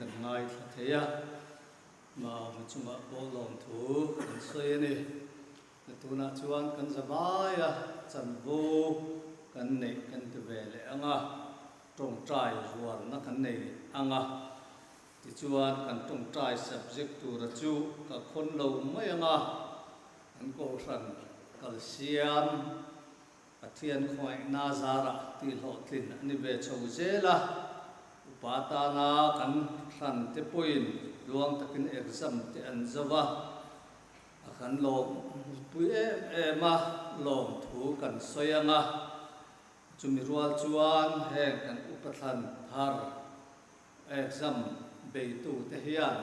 kan ngaithla thei a, Mama chungah pawh lawmthu kan sawi a ni. Tunah chuan kan zavai a, chanvo kan neih kan ti ve leh ang a, tawngtai zuarna kan nei ang a, tichuan kan tawngtai subject tura chu ka khawn lo mai ang a, kan kohhran kalsiam Pathian khawngaihna zarah tihhlawhtlin a ni ve chho zel a, upa tana kan hran te pawhin luang takin exam te an zo a, a kan lawmpui em em a, lawmthu kan sawi ang a, chumi rual chuan heng kan upa thlan thar exam beitu te hian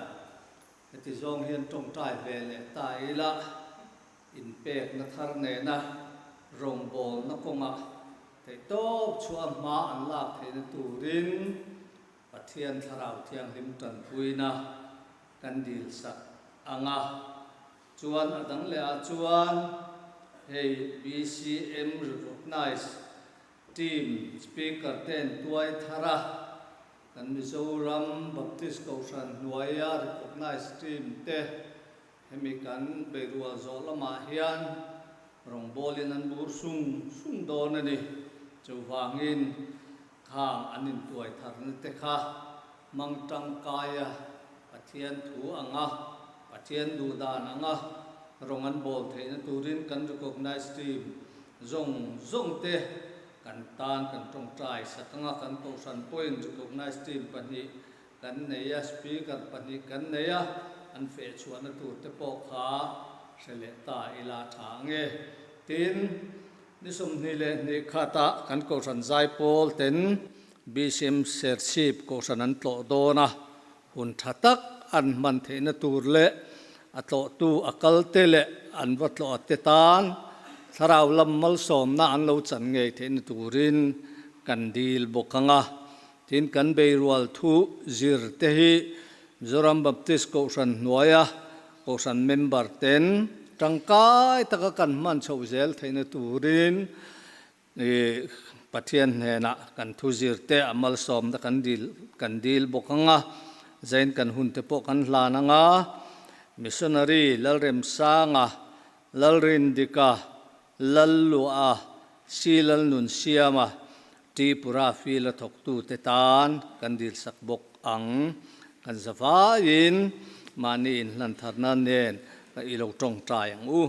heti zawng hian tawngtai ve leh ta ila. Inpekna thar nena rawngbawlna kawngah theihtawp chhuah hma an lak theihna turin Pathian Thlarau Thianghlim tanpuina kan dilsak ang a. Chuan a dang lehah chuan hei BCM Recognise Team Speaker ten tuai thar a, kan Mizoram Baptist Kohhran hnuaia Recognise Team te Hemi kan beirual zawh lamah hian rawngbawlin an bur sung sung dawn a ni. Chuvangin khang an intuai tharna te kha hmang tangkaia Pathian thu anga, Pathian duhdan anga rawng an bawl theihna turin kan recognise team zawng zawng te kan tan kan tawngtai sak anga kan kohhran pawhin recognise team pahnih Kan nei a, speaker pahnih kan nei a, an feh chhuahna tur te pawh kha hre leh ta ila tha ang e. Tin, ni 22 khatah kan Kohhran Zaipawl ten BCM Serchhip Kohhran an tlawh dawn a, hun tha tak an hman theihna tur leh a tlawhtu a kalte leh an va tlawh a te tan thlarau lam malsawmna an lo chan ngei theihna turin kan dil bawk ang a. Tin, kan beirual thu zir te hi Mizoram Baptist Kohhran hnuaia Kohhran member ten tangkai taka kan hman chhoh zel theihna turin Pathian hnenah kan thu zir te a malsawmna kan dil kan dil bawk ang a, zain kan hun te pawh kan hlan ang a, Missionary Lalremsanga, Lalrindika, Lalluaha, Si Lalnunsiama, Tripura field a thawktute tan kan dilsak bawk ang. Kan zavaiin mahni inhlantharna nen i lo tawngtai ang u.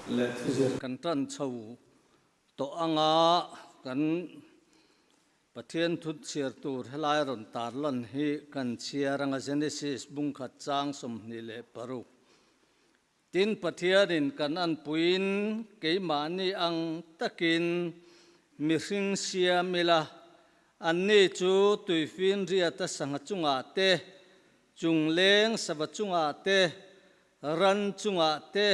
Leh thuzir kan tan chho tawh anga kan Pathian thu chhiar tur helai rawn tarlan hi kan chhiar anga Genesis bungkhat chang 26. Tin, Pathianin kan anpuiin keimahni ang takin mihring siam ila, anni chu tuifinriata sangha chungah te, chungleng sava chungah te, ran chungah te,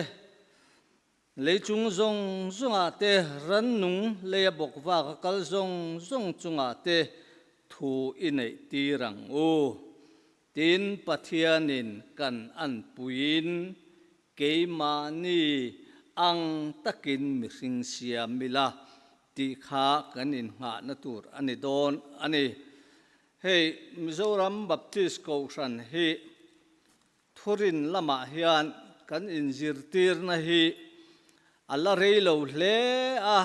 Lei chung zawng zawngah te, rannung leia bawk vak a kal zawng zawng chungah te thu i neih tir ang u. Tin, Pathianin kan anpuiin keimahni ang takin mihring siam ila tih kha kan innghahna tur a ni dawn a ni. Hei Mizoram Baptist Kohhran hi Thurin lamah hian kan inzirtirna hi a la rei lo hle a,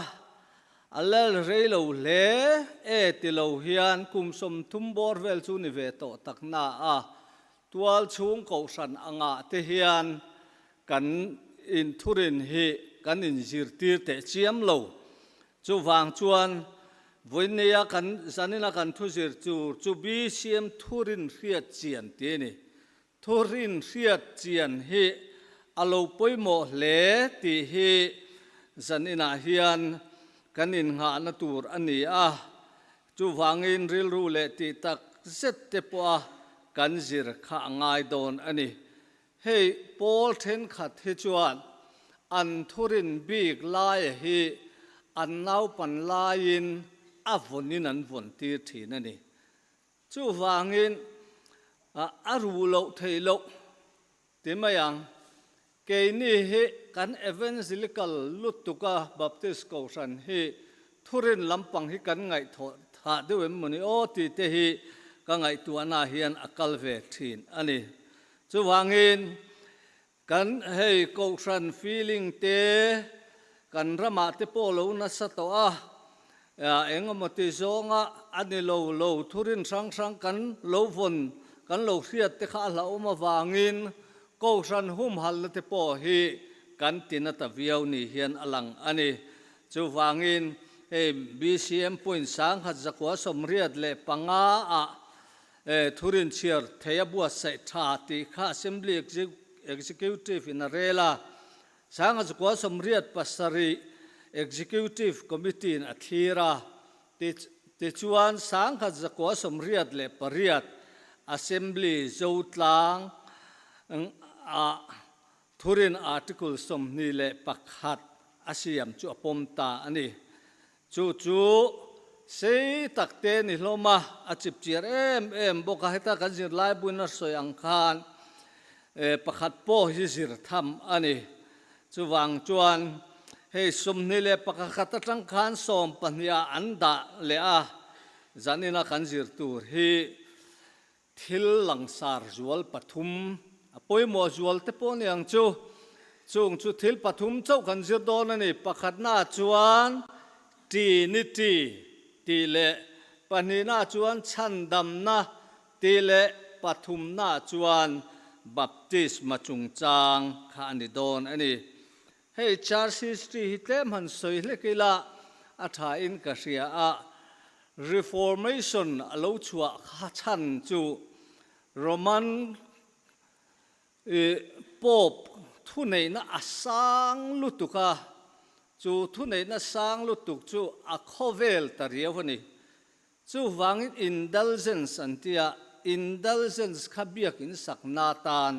a la rei lo hle e ti lo hian kum 30 bawr vel chu ni ve tawh tak na a, tual chhung kohhran angah te hian kan inthurin hi kan inzirtir teh chiam lo. Chuvang chuan vawinia kan zanina kan thuzir tur chu BCM thurin hriat chian tih a ni. Thurin hriat chian hi a lo pawimawh hle tih hi zaninah hian kan innghahna tur a ni a. Chuvangin rilru leh tih tak zet te pawha kan zir kha a ngai dawn a ni. Hei pawl thenkhat hi chuan an thurin bik laia hi an naupan laiin a vawnin an vawn tir thin a ni. Chuvangin a ru loh theih loh ti mai ang. Keini hi kan Evangelical lutuka Baptist Kohhran hi thurin lampang hi kan ngaihthawh thah deuh em mawni aw tih te hi ka ngaihtuahna hian a kal ve thin a ni. Chuvangin kan hei Kohhran feeling te kan ramah te pawh lo nasa tawh a, engemaw ti zawnga a ni lo lo thurin hrang hrang kan lo vawn kan lo hriat te kha a hlauhawm avangin Kohhran humhalna te pawh hi kan ti na ta viau ni hian a lang a ni. Chuvangin hei BCM point 1985 ah Thurin chhiar thei a buatsaih tha tih kha Assembly Executive in a rel a, 1987 Executive Committee in a thlir a, tichuan 1988 Assembly Zotlang ah Thurin Article 21 a siam chu a pawm ta a ni. Chu chu sei tak te ni hlawm a, a chip chiar em em bawk a, heta kan zirlai buin a sawi ang khan pakhat pawh hi zir tham a ni. Chuvang chuan hei 21 atang khan 12 ah an dah leh a, zanina kan zir tur hi Thil langsar zual pathum a pawimawh zual te pawh ni ang chu. Chung chu thil pathum chauh kan zir dawn a ni. Pakhatnaah chuan Trinity tih leh pahnihnaah chuan chhandamna tih leh pathumnaah chuan baptisma chungchang kha a ni dawn a ni. Hei church history hi tlem han sawi hlek ila a tha in ka hria a, Reformation a lo chhuah kha chhan chu Roman Pope thuneihna a sang lutuk a, chu thuneihna sang lutuk chu a khawvel ta riau a ni. Chuvangin indulgence an ti a, indulgence kha biakin sakna tan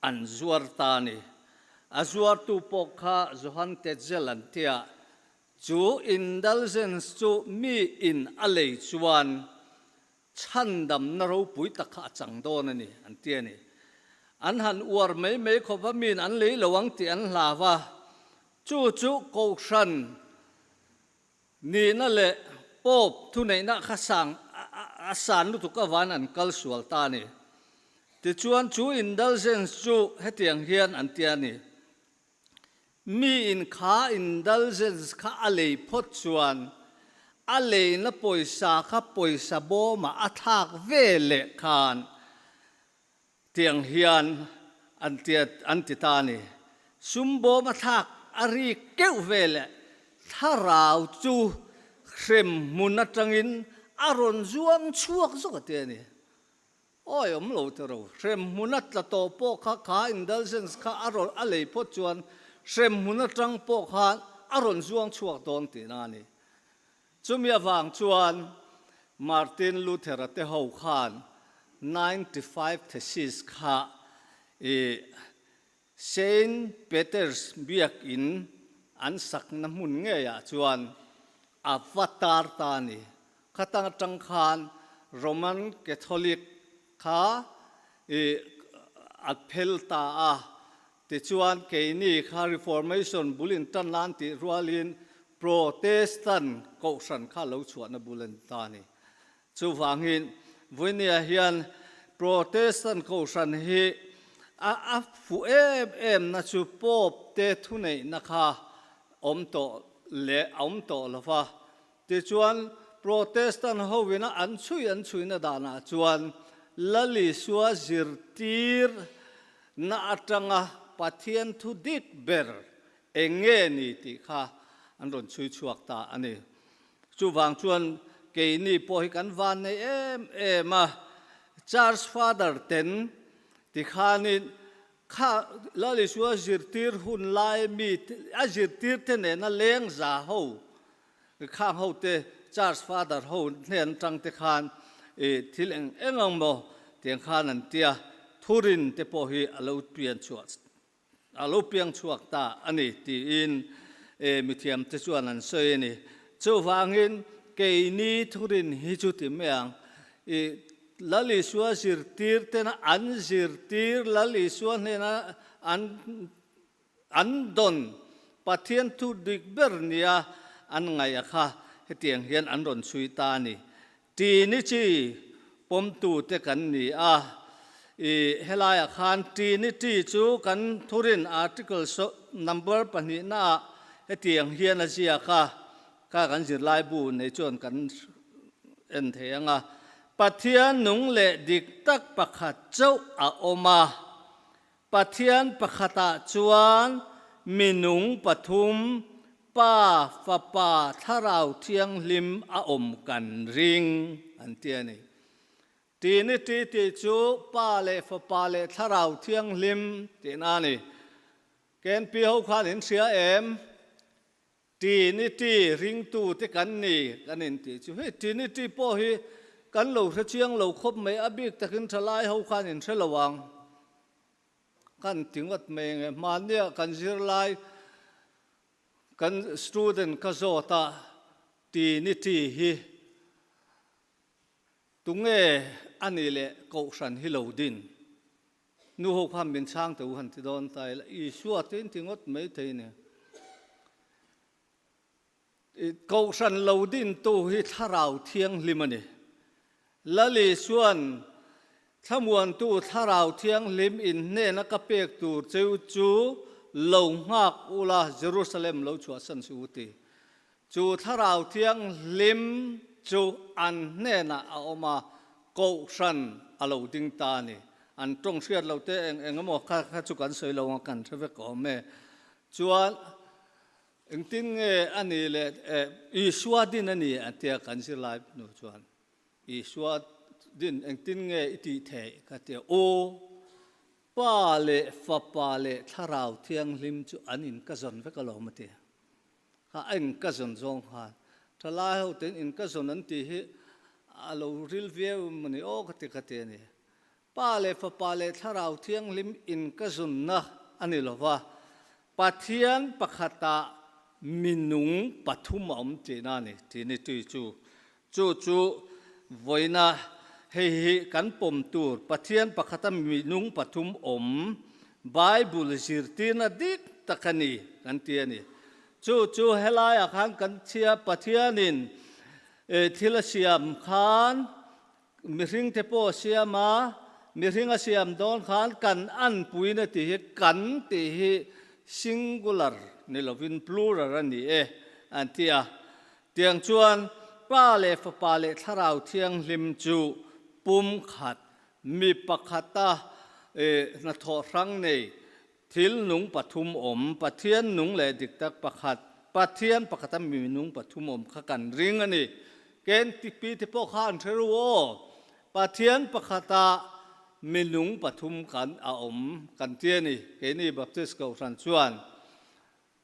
an zuar ta a ni. A zuartu pawh kha Johann Tetzel an ti a, chu indulgence chu mi in a lei chuan chhandamna ropui tak kha a chang dawn a ni an ti a ni. An han uar mai mai khawp a, miin an lei lo ang tih an hlau a, chu chu Kohhran Nihna leh Pope thuneihna kha sang a san lutuk avan an kal sual ta a ni. Tichuan chu indulgence chu hetiang hian an ti a ni, Mi in kha indulgence kha a lei phawt chuan a leina pawisa kha pawisa bawmah a thlak ve leh khan Tiang hian an ti an ti ta a ni. Sum bawm a thlak a rik keuh veleh thlarau chu hremhmun atangin a rawn zuang chhuak zawk a ti a ni. Awi awm lo te ro, hremhmun a tla tawh pawh kha kha indulgence kha a rawn a lei phawt chuan hremhmun atang pawh khan a rawn zuang chhuak dawn tihna a ni. Chumi avang chuan Martin Luther-a te ho khan 95 Thesis kha i Saint Peter's biakin an sakna hmun ngeiah chuan a va tar ta a ni. Khatang atang khan Roman Catholic kha i a phel ta a. Tichuan keini kha Reformation bul in tan nan tih rualin Protestant kohhran kha lo chhuahna bul a ni ta a ni. Chuvangin Vuinia hian Protestant kohhran hi a a fuh em em na chu Pope te thuneihna kha awm tawh leh a awm tawh lo va. Tichuan Protestant hoina an chhui an chhuina danah chuan Lal Isua zirtir na atanga Pathian thu dik ber eng nge ni tih kha an rawn chhui chhuak ta a ni. Chuvang chuan keini pawh hi kan van nei em em a, Church Father ten tikhanin kha Lal Isua zirtir hun lai mi a zirtir te nena leng za ho khang ho te Church Father ho hnen atang te khan i thil eng eng ang maw tiang khan an tia thurin te pawh hi a lo pian chhuah A lo piang chhuak ta a ni tiin mithiamte chuan an sawi a ni. Chuvangin keini thurin hi chu ti mai ang. I Lal Isua zirtir tena an zirtir Lal Isua hnena an an dawn Pathian thu dik ber nia an ngaih a kha hetiang hian an rawn chhui ta a ni. Trinity pawmtute kan ni a, i helaiah khan Trinity chu kan thurin article number pahnihnaah hetiang hian a ziak a, kha kan zirlaibu nei chuan kan en thei ang a, Pathian nung leh dik tak pakhat chauh a awm a, Pathian pakhatah chuan minung pathum, Pa, Fapa, Thlarau Thianghlim a awm kan ring, an ti a ni. Trinity tih chu Pa leh Fapa leh Thlarau Thianghlim tihna a ni. KNP ho khan in hria em? Trinity ringtute kan ni kan intih chu hei Trinity pawh hi kan lo hre chiang lo khawp mai a bik takin thalai ho khan in hre lo ang kan ti ngawt mai nge hmania kan zirlai kan student ka zawt a Trinity hi tunge a nih leh kohhran hi lo din Nu ho khan min chhang teh u han ti dawn ta ila, Isua te in ti ngawt mai thei ni. Kohhran lo dintu hi Thlarau Thianghlim a ni. Lal Isua'n Thlamuantu Thlarau Thianghlim in hnena ka pek tur cheu chu lo nghak ula Jerusalem lo chhuahsan suh u ti. Chu Thlarau Thianghlim chu an hnenah a awm a, Kohhran a lo ding ta a ni. An tawng hriat lo te eng eng emaw kha kha chu kan sawi lo ang a, kan hre vek awm e. Chuan engtin nge a nih leh Isua din a ni a tia kan zirlai hnu chuan Isua din engtin nge i tih theih ka ti a, aw Pa leh Fapa leh Thlarau Thianghlim chu an in ka zawn vek alawm a ti. Kha a in ka zawn zawng khan thalai ho ten in ka zawn an tih hi a lo ril viau emaw ni aw ka ti ka ti a ni. Pa leh Fapa leh Thlarau Thianghlim in ka zunna a ni lo va, Pathian pakhatah minung pathum a awm tihna a ni tih ni tui chu. Chu chu vawiina hei hi kan pawm tur Pathian pakhata minung pathum awm Bible zirtirna dik tak a ni kan ti a ni. Chu chu helaiah khan kan chhia Pathianin thil a siam khan Mihring te pawh a siam a, mihring a siam dawn khan kan anpuina tih hi kan tih hi singular ni lovin plural a ni e an ti a. Tiang chuan Pa leh Fapa leh Thlarau Thianghlim chu pum khat, mi pakhata hnathawh hrang nei. Thil nung pathum awm, Pathian nung leh dik tak pakhat, Pathian pakhata mi nung pathum awm kha kan ring a ni. Ken tipi te pawh kha an hre ru aw. Pathian pakhata mi nung pathum kan a awm kan ti a ni, keini Baptist Kohhran chuan.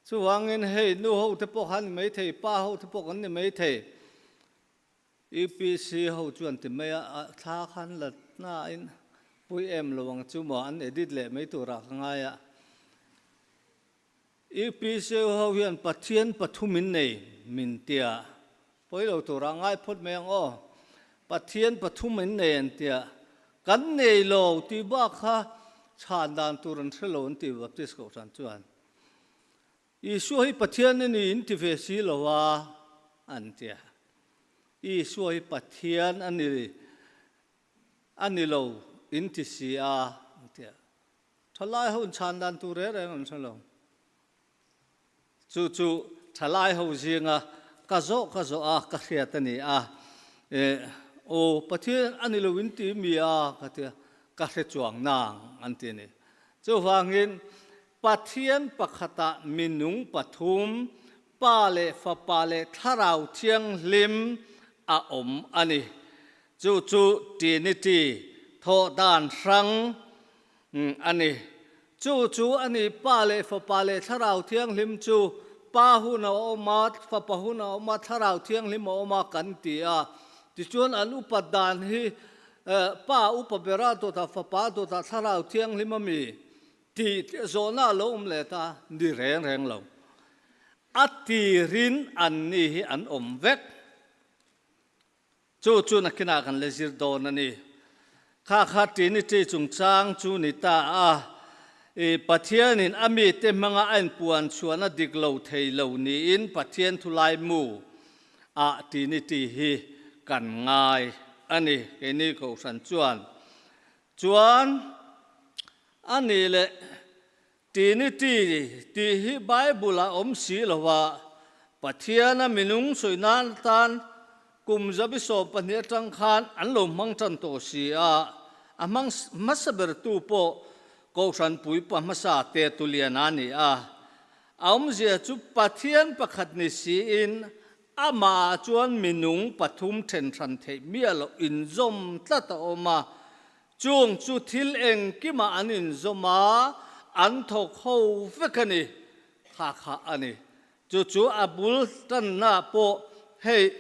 Chuvangin hei nu ho te pawh kha an ni maithei, pa ho te pawh kan ni maithei. UPC ho chuan ti mai a, thla khan la hnain pui em lo ang chu maw an edit leh mai turah ka ngai a. UPC ho hian Pathian pathum in nei min tia, pawi lo turah ngai phawt mai ang aw. Pathian pathum in nei an tia, kan nei lo tih bak kha chhan dan tur an hre lo an ti Baptist Kohhran chuan. Isua hi Pathian a ni in ti ve si lo a, an ti a. Isua hi Pathian a ni a ni lo in ti si a, an ti a. Thalai ho inchhan dan tur reng reng an hre lo. Chu chu thalai ho zinga ka zawh ka zawh a, ka hriat a ni a. E, aw, Pathian a ni lo in ti mi a, ka ti a, ka hre chuang nang, an ti a ni. Chuvangin Pathian pakhatah minung pathum, Pa leh Fapa leh Thlarau Thianghlim a awm a ni. Chu chu Trinity, thawh dan hrang, a ni. Chu chu a ni, Pa leh Fapa leh Thlarau Thianghlim chu Pa hun a awm a, Fapa hun a awm a, Thlarau Thianghlim a awm a kan ti a. Tichuan an upat dan hi Pa upa bera dawtah Fapa dawtah Thlarau Thianghlim a mi. Tih zawhna a lo awm leh ta ni reng reng lo. A tirin an ni hi an awm vek. Chu chu nakinah kan la zir dawn a ni. Kha kha Trinity chungchang chu ni ta a, i Pathianin a mite hmanga a inpuan chhuahna dik lo thei lo niin Pathian thulaimu ah Trinity hi kan ngai a ni. Keini Kohhran chuan Chuan, a nih leh Trinity tih hi Bible-ah awm si lo a, Pathiana minung sawi nan atan kum zabi 12 atang khan an lo hmang tan tawh si a, a hmang hmasa bertu pawh Kohhran puipa hmasa Tertullian-a a ni a. A awmzia chu Pathian pakhat ni siin Amah chuan minung pathum then hran theih miah loh inzawm tlat a awm a, chung chu thil engkimah an inzawm a, an thawk ho vek a ni, kha kha a ni. Chu chu a bul tannaah pawh hei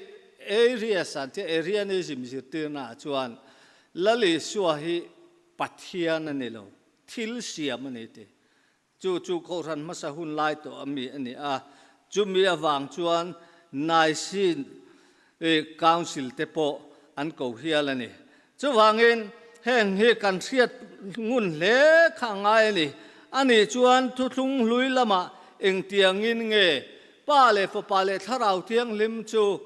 Arius an tia Arianism zirtirnaah chuan Lal Isua hi Pathian a ni lo, thil siam a ni ti. Chu chu Kohhran hmasa hun lai tawh a mi a ni a, chumi avang chuan Nicene Council te pawh an ko hial a ni. Chuvangin heng hi kan hriat ngun hle kha a ngai a ni. Ani chuan thuthlung hlui lamah engtiangin nge Pa leh Fapa leh Thlarau Thianghlim chu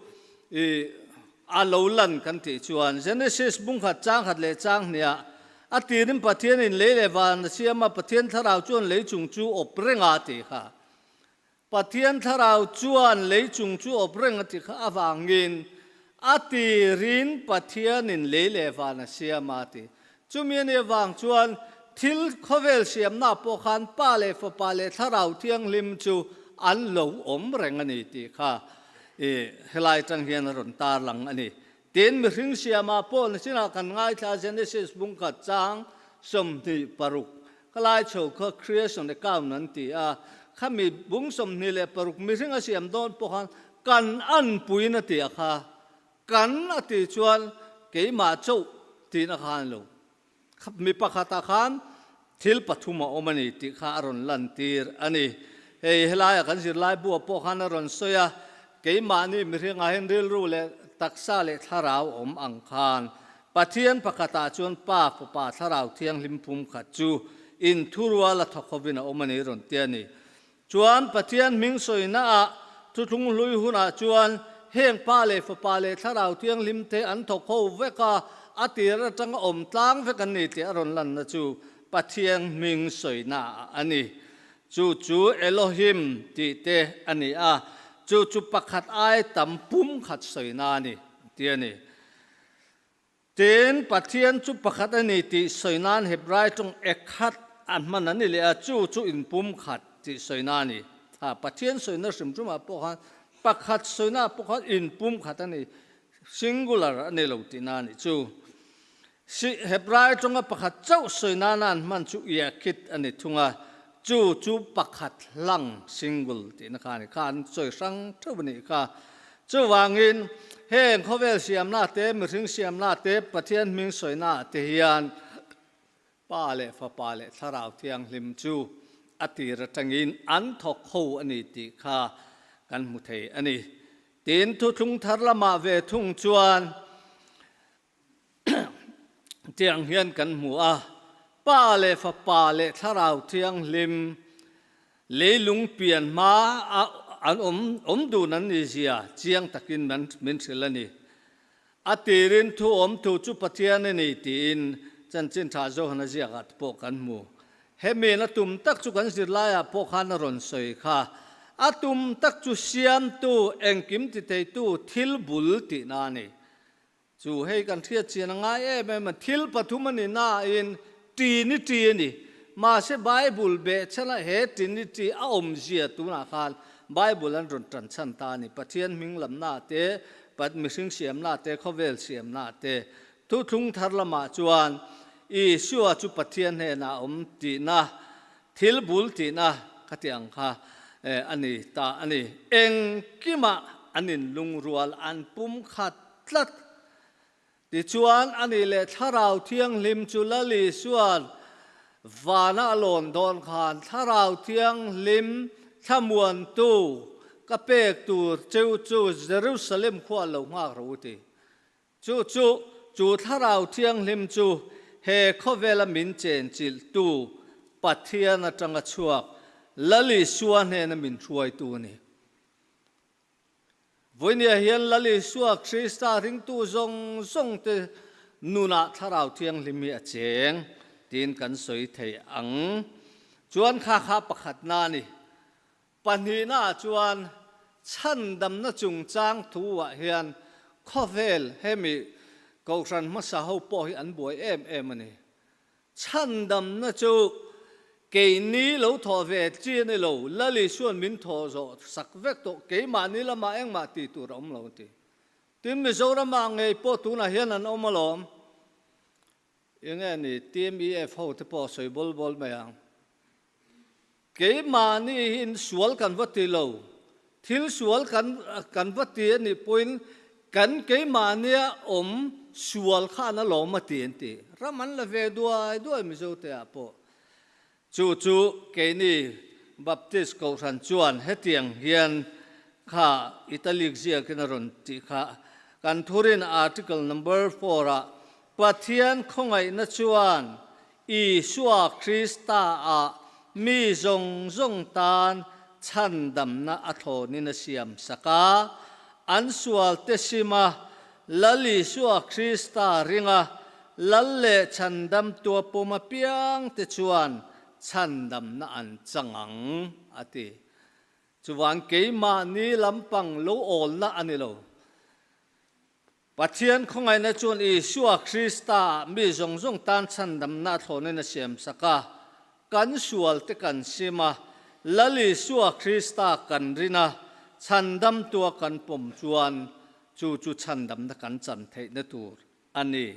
a lo lan kan tih chuan Genesis bungkhat chang khat leh chang hniah a tirin Pathianin lei leh van a siam a, Pathian thlarau chuan lei chung chu awp reng a tih kha. Pathian thlarau chuan lei chung chu awp reng a tih kha avangin a tirin Pathianin lei leh van a siam a ti. Chumi a nih avang chuan thil khawvel siamna pawh khan Pa leh Fapa leh Thlarau Thianghlim chu an lo awm reng a ni tih kha I helai atang hian a rawn tarlang a ni. Tin, mihring siamah pawh nachinah kan ngaithla Genesis bungkhat chang 26 ka lai chho kha creation account an ti a, khami bung 26 mihring a siam dawn pawh khan kan anpuiin a ti a kha, kan a tih chuan keimah chauh tihna khan lo. Mi pakhatah khan thil pathum a awm a ni tih kha a rawn lantir a ni. Hei helaia kan zirlai buah pawh khan a rawn sawi a, keimahni mihringah hian rilru leh taksa leh thlarau awm ang khan Pathian pakhatah chuan Pa, Fapa, Thlarau Thianghlim pum khat chu inthurual a thawk hovin a awm a ni rawn ti a ni. Chuan Pathian hming sawinaah thuthlung hlui hunah chuan heng Pa leh Fapa leh Thlarau Thianghlim te an thawk ho vek a, a tir atanga awm tlang vek an ni tih a rawn lanna chu Pathian hming sawinaah a ni. Chu chu Elohim tih te a ni a, chu chu pakhat ai tam pum khat sawina a ni tih a ni. Tin, Pathian chu pakhat a ni tih sawi nan Hebrai tawng Ekhad an hman an ni leh a, chu chu inpumkhat tih sawina a ni. Ha, Pathian sawina hrim hrimah pawh khan pakhat sawinaah pawh khan inpumkhat a ni, singular a ni lo tihna a nih chu. Si, Hebrai tawnga pakhat chauh sawi nana an hman chu Iakit a ni thung a, chu chu pakhat hlang, single, tihna kha a ni kha, an sawi hrang theuh a nih kha. Chuvangin, heng khawvel siamna te, mihring siamna te, Pathian hming sawina te hian Pa leh Fapa leh Thlarau Thianghlim chu a tir atangin an thawk ho a ni tih kha kan hmu thei a ni. Tin, thuthlung thar lamah ve thung chuan, Tiang hian kan hmu a, Pa leh Fapa leh Thlarau Thianghlim leilung pian hma a an awm awm dun an ni zia chiang takin min hrilh a ni. A tirin thu awm thu chu Pathian a ni tiin Chanchin Tha Johana ziakah te pawh kan hmu. Hemiin a tum tak chu kan zirlaiah pawh khan a rawn sawi kha. A tum tak chu siamtu, engkim titheitu thil bul tihna a ni. Chu hei kan hriat chian a ngai em em a, thil pathum a ni nain Trinity a ni. Mahse Bible behchhana he Trinity a awmzia tunah khan Bible an rawn tan chhan ta a ni. Pathian hming lamna te, mihring siamna te, khawvel siamna te. Thuthlung thar lamah chuan Isua chu Pathian hnenah a awm tihna, thil bul tihna ka ti ang kha a ni ta a ni. Engkimah an inlungrual, an pumkhat tlat. Tichuan, ani leh Thlarau Thianghlim chu Lal Isua'n vana a lawn dawn khan Thlarau Thianghlim thlamuantu ka pek tur cheu chu Jerusalem khua lo nghak rawh u ti. Chu chu, chu Thlarau Thianghlim chu he khawvela min chenchilhtu Pathian atanga chhuak Lal Isua hnena min hruaitu a ni. Vawinia hian Lal Isua Krista ringtu zawng zawng te nunah Thlarau Thianghlim hi a cheng tiin kan sawi thei ang. Chuan kha kha pakhatna a ni. Pahnihnaah chuan chhandamna chungchang thuah hian khawvel hemi Kohhran hmasa ho pawh hi an buai em em a ni. Chhandamna chu keini lo thawh ve chi a ni lo, Lal Isua'n min thawh zawh sak vek tawh, keimahni lamah engmah tih tur a awm lo a ti. Tin, Mizoramah ngei pawh tunah hian an awm alawm. Enge ni, TMEF ho te pawh sawi bawl bawl mai ang. Keimahni hi sual kan va ti lo, thil sual kan kan va ti a nih pawhin kan keimahnia awm sual khan a lawm a ti an ti. Ram an la ve duai duai Mizote ah pawh. Chu chu keini Baptist Kohhran chuan hetiang hian kha Italic ziakin a rawn tih kha kan thurin article number four-ah Pathian khawngaihna chuan Isua Krista-ah mi zawng zawng tan chhandamna a thlawnin a siam sak a. An sualte sima Lal Isua Krista ringa Lal leh chhandamtua pawm apiangte chuan chhandamna an chang ang, a ti. Chuvang keimahni lampang lo awlna a ni lo. Pathian khawngaihna chuan Isua Krista mi zawng zawng tan chhandamna a thlawnin a siamsak a, kan sualte kan sim a, Lal Isua Krista kan rin a, chhandamtua kan pawm chuan chu chu chhandamna kan chan theihna tur a ni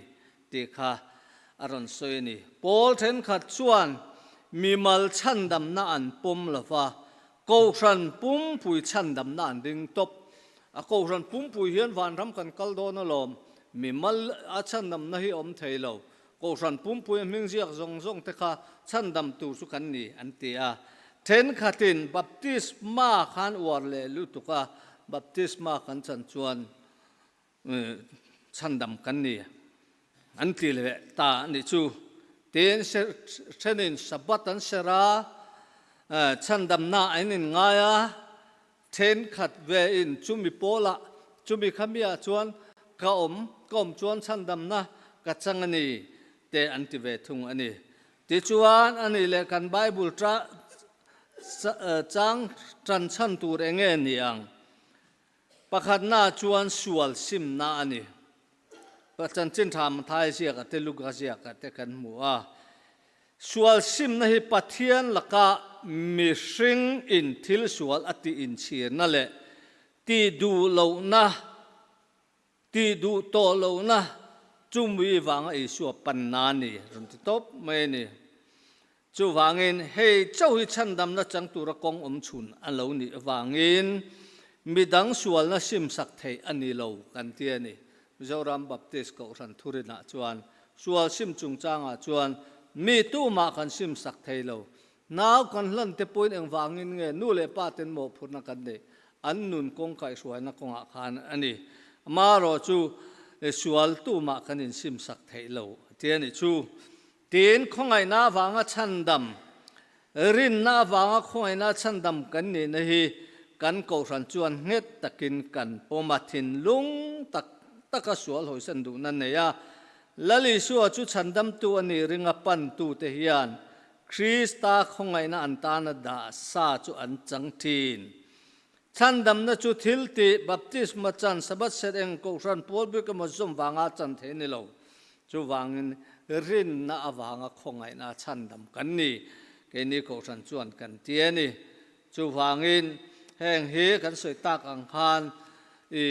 tih kha a rawn sawi a ni. Pawl thenkhat chuan mimal chhandamna an pawm lo va, Kohhran pumpui chhandamna an ding tawp. A Kohhran pumpui hian vanram kan kal dawn alawm. Mimal a chhandamna hi a awm thei lo. Kohhran pumpui a hming ziak zawng zawng te kha chhandam tur chu kan ni an ti a. Thenkhatin baptisma khan uar leh lutuk a, baptisma kan chan chuan chhandam kan ni an ti leh ta a nih chu. Tin, thenin Sabbath an serh a, chhandamna an inngai a, thenkhat ve in chumi pawlah, chumi khamiah chuan ka awm, ka awm chuan chhandamna ka chang a ni te an ti ve thung a ni. Tichuan, a nih leh kan Bible chang tan chhan tur eng nge ni ang? Pakhatna chuan sual simna a ni. Chanchin tha Mathai ziakah te Luka ziakah te kan hmu a. Sual simna hi Pathian laka mihring in thil sual a tih inchhirna leh tih duh lohna, tih duh tawh lohna chu mui vanga Isua panna a ni, rawn ti tawp mai a ni. Chuvangin hei chauh hi chhandamna chang tura kawng awm chhun a lo nih avangin midang sualna simsak theih a ni lo kan ti a ni. Mizoram Baptist Kohhran thurinah chuan sual sim chungchangah chuan mi tumah kan simsak thei lo. Nau kan hlan te pawhin engvangin nge nu leh pa ten mawhphurhna kan neih an nun kawng kaihhruaina kawngah khan a ni. Amaherawhchu sual tumah kan insimsak theih lo a ti a nih chu. Tin, khawngaihna avanga chhandam, rinna avanga khawngaihna chhandam kan nihna hi kan kohhran chuan nghet takin kan pawm a, thinlung tak taka sual hawisan duhna nei a. Lal Isua chu chhandamtu a nih ringa pantute hian Krista khawngaihna an tana dah sa chu an chang thin. Chhandamna chu thil tih, baptisma chan, Sabbath serh eng kohhran pawl bik emaw zawm vanga chan thei a ni lo. Chuvangin rinna avanga khawngaihna a chhandam kan ni, keini kohhran chuan kan ti a ni. Chuvangin heng hi kan sawi tak ang khan i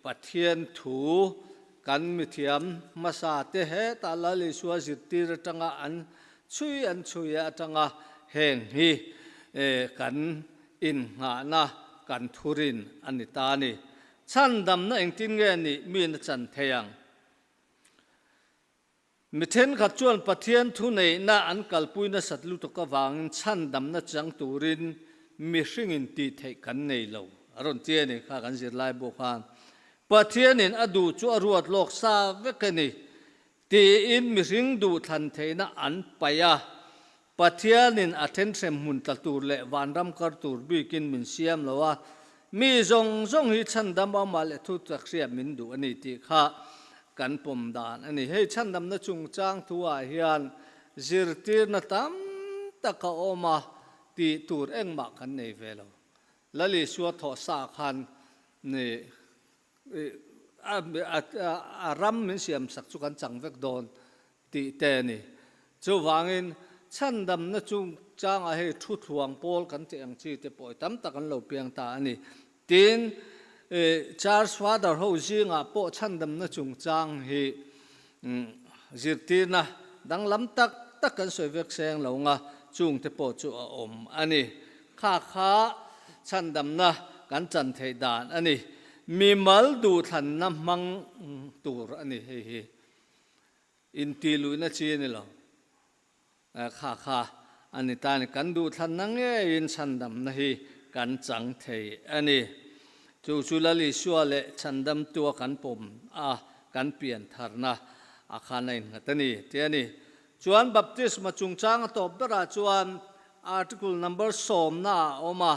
Pathian thu kan mithiam hmasa te hetah Lal Isua zirtir atanga an chhui an chhui atanga heng hi kan Innghahna kan thurin a ni ta a ni. Chhandamna engtin nge nih miin a chan thei ang? Mi thenkhat chuan Pathian thuneihna an kalpui nasat lutuk avangin chhandamna chang turin mihringin tih theih kan nei lo a rawn ti a ni kha kan zirlai bawk khan. Pathianin a duh chu a ruat lawk sa vek a ni tiin mihring duhthlan theihna an paih a. Pathianin a thenhrem hmun tla tur leh vanram kar tur bikin min siam lo a, mi zawng zawng hi chhandam awmah leh thu tak hriat min duh a ni tih kha kan pawm dan a ni. Hei chhandamna chungchang thuah hian zirtirna tam tak a awm a, tih tur engmah kan nei ve lo. Lal Isua thawh sa khan a ram min siam sak chu kan chang vek dawn tih te a ni. Chuvangin chhandamna chungchangah hei thu thluang pawl kan tih ang chi te pawh tam tak an lo piang ta a ni. Tin, Church Father ho zingah pawh chhandamna chungchang hi zirtirna danglam tak tak kan sawi vek seng lo nga chungte pawh chu a awm a ni. Kha kha chhandamna kan chan theih dan a ni. Mimal duhthlanna hmang tur a ni hei hi. Intihluihna chi a ni lo. Kha kha a ni ta a ni. Kan duhthlanna ngeiin chhandamna hi kan chang thei a ni. Chu chu Lal Isua leh chhandamtua kan pawm a, kan pian tharna a khan a innghat a ni tih a ni. Chuan baptisma chungchang a tawp berah chuan article number sawmna ah a awm a,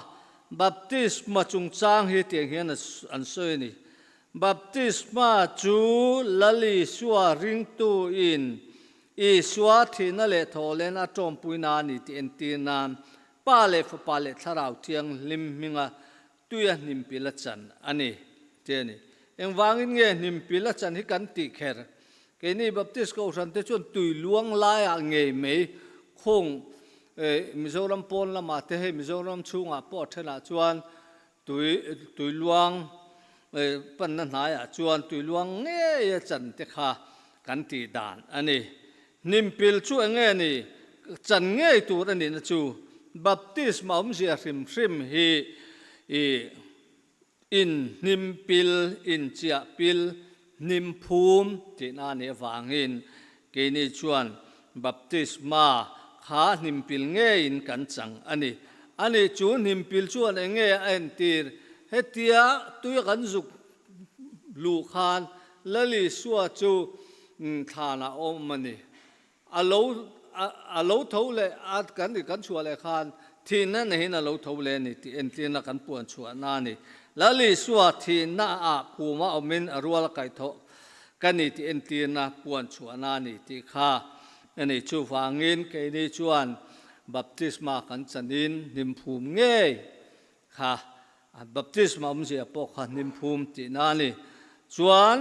baptisma chungchang hi tiang hian an sawi a ni. Baptisma chu Lal Isua ringtu in Isua thihna leh thawhlen a tawmpuina a ni tih entir nan Pa leh Fapa leh Thlarau Thianghlim hminga tuia hnimpil a chan a ni tih a ni. Engvangin nge hnimpil a chan hi kan tih kher? Keini Baptist Kohhran te chuan tui luang laiah ngei mai khung Mizoram pawn lamah te hei Mizoram chhungah pawh a thenah chuan Tui tuiluang panna hnaiah chuan tuiluang ngei a chan te kha kan tih dan a ni. Hnimpil chu eng nge ni? Chan ngei tur a nihna chu baptisma awmzia hrim hrim hi i in hnimpil, inchiahpil, hnimphum tihna a nih avangin keini chuan baptisma kha hnimpil ngeiin kan chang a ni. Ani chu hnimpil chuan eng nge a entir? Hetia tuia kan zuk luh khan Lal Isua chu thlanah a awm a ni. A lo a lo tho leh a kan kan chhuah leh khan thihna neihin a lo tho leh a ni tih entirna kan puan chhuahna a ni. Lal Isua thihna ah phuma awmin a rual a kaihthawh ka ni tih entirna puan chhuahna a ni tih kha a ni. Chuvangin keini chuan baptisma kan chanin hnimphum ngei kha baptisma awmzia pawh kha hnimphum tihna a ni. Chuan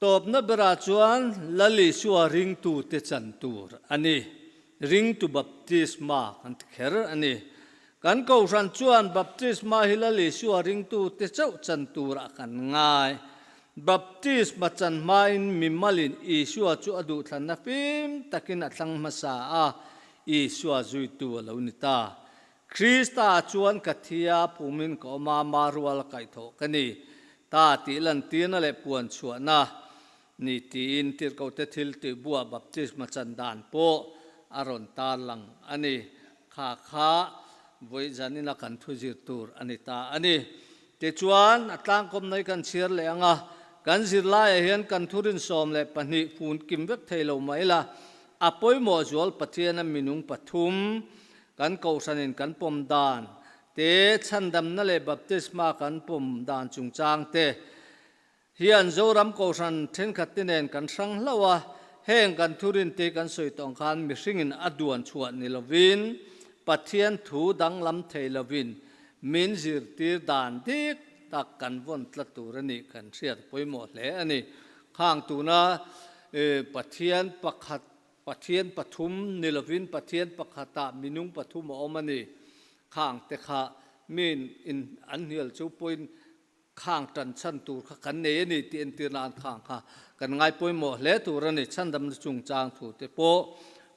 Tawpna berah chuan Lal Isua ringtute chan tur a ni. Ringtu baptisma kan ti kher a ni. Kan Kohhran chuan baptisma hi Lal Isua ringtute chauh chan turah kan ngai. Baptisma chan hmain mimalin Isua chu a duhthlanna fim takin a thlang hmasa a, Isua zuitu a lo ni ta. Krista chuan ka thia phumin ka awm a, ma rual a kaihthawh ka ni ta tih lantirna leh puan chhuahna ni tiin Tirhkohte thil tih buah baptisma chan dan pawh a rawn tarlang a ni. Kha kha vawi zanina kan thu zir tur a ni ta a ni. Tichuan, a tlangkawmna hi kan chhiar leh ang a, kan zirlaiah hian kan thurin 12 fun kim vek thei lo mah ila, a pawimawh zual Pathiana minung pathum kan Kohhranin kan pawm dan te, chhandamna leh baptisma kan pawm dan chungchang te hian Zoram Kohhran thenkhat te nen kan hrang hlauh a, heng kan thurin te kan sawi tawh ang khan mihringin a duan chhuah ni lovin Pathian thu danglam thei lovin min zirtir dan dik tak kan vawn tlat tur a nih kan hriat pawimawh hle a ni. Khang tuna Pathian pakhat Pathian pathum ni lovin Pathian pakhatah minung pathum a awm a ni. Khang te kha min in an hnial chu pawhin Khang tan chhan tur kha kan nei a ni tih entir nan khang kha kan ngai pawimawh hle tur a ni. Chhandamna chungchang thu te pawh,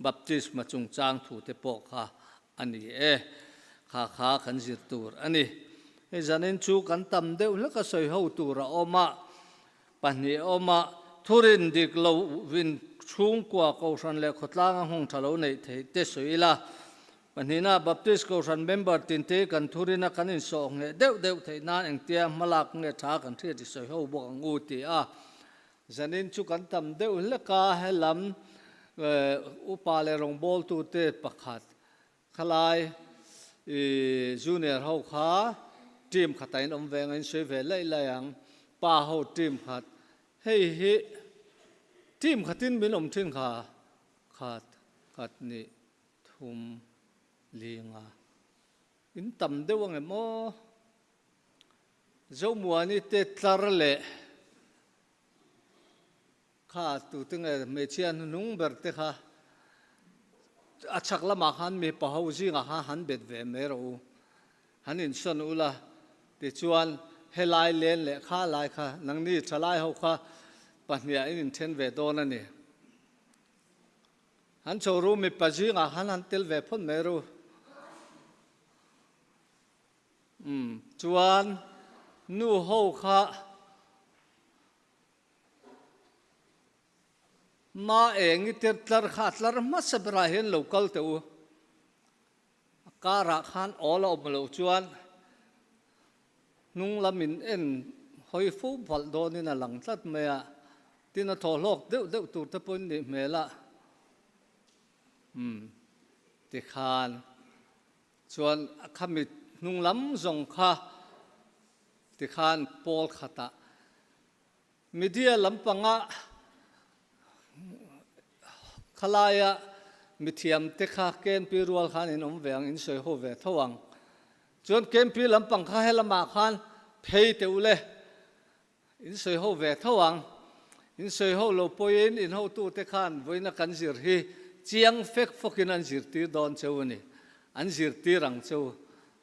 baptisma chungchang thu te pawh kha a ni e. Kha kha kan zir tur a ni. Hei zanin chu kan tam deuh hlek a sawi ho tur a awm a, pahnih a awm a, thurin dik lo vin chhungkua Kohhran leh khawtlanga nghawng tha lo neih theih te sawi ila, Pahnihna, Baptist Kohhran member tinte kan thurina kan insawh ngheh deuh deuh theih nan engtia hmalak nge tha kan hriat i sawi ho bawk ang u ti a. Zanin chu kan tam deuh hlek a, helam upa leh rawngbawltute pakhat khalai junior ho kha team khatah in awm ve ang a, in sawi ve laih laih ang, pa ho team khat, hei hi team khatin min awm thin kha khat khat nih. Thum linga in tam deuh ang em aw? Zomuani te tlar leh kha tute nge hmeichhia hnuhnung ber te kha a chhak lamah khan mipa ho zingah khan han bet ve mai rawh u, han insawn ula tichuan helai len leh kha lai kha nangni thalai ho kha pahniah in inthen ve dawn a ni. An chho ru mipa zingah khan han tel ve phawt mai ru. Umm chuan nu ho kha ma eng i tir tlar kha a tlar hmasa berah hian lo kal teh u. A karah khan awl a awm loh chuan hnung lam in en hawi fo valh dawnin a lang tlat mai a, tin a thaw hlawk deuh deuh tur te pawhin nih hmel a, umm tikhan chuan a khami hnung lam zawng kha tikhan pawl khatah Media lampanga khalaia mithiam te kha KNP rual khan in awm ve ang, in sawi ho ve tho ang. Chuan KNP lampang kha helamah khan phei teh u le, in sawi ho ve tho ang. In sawi ho lo pawhin in hotute khan vawiina kan zir hi chiang fek fawkin an zirtir dawn cheu a ni. An zirtir ang cheu.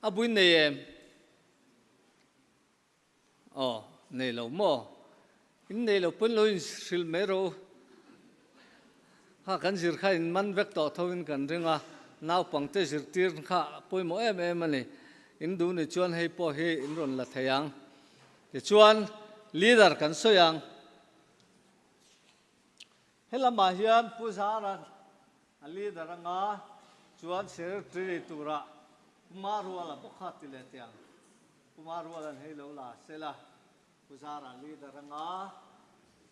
A buin nei em? Aw, nei lo maw? In nei lo pawn lo in hrilh mai rawh u. Kha kan zir kha in man vek tawh tho in kan ring a, naupangte zirtir kha a pawimawh em em a ni. In duh ni chuan hei pawh hi in rawn la thei ang. Tichuan, leader kan sawi ang. Helamah hian Pu Zara a leader anga chuan secretary turah Pu Maruala bawk kha ti leh teh ang. Pu Maruala'n hei lo la sela Pu Zara leader anga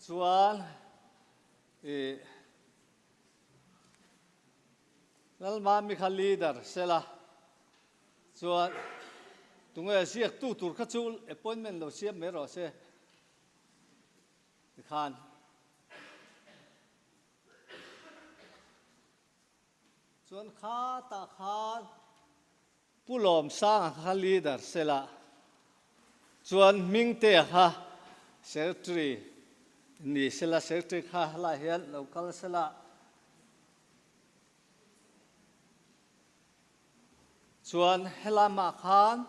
chuan ih Lalmami kha leader sela chuan tunge ziaktu tur kha chu appointment lo siam mai rawh se tikhan. Chuan khatah khan Pu Lawmsanga kha leader sela chuan Hmingtea kha secretary ni sela, secretary kha helaiah hian lo kal sela. Chuan helamah khan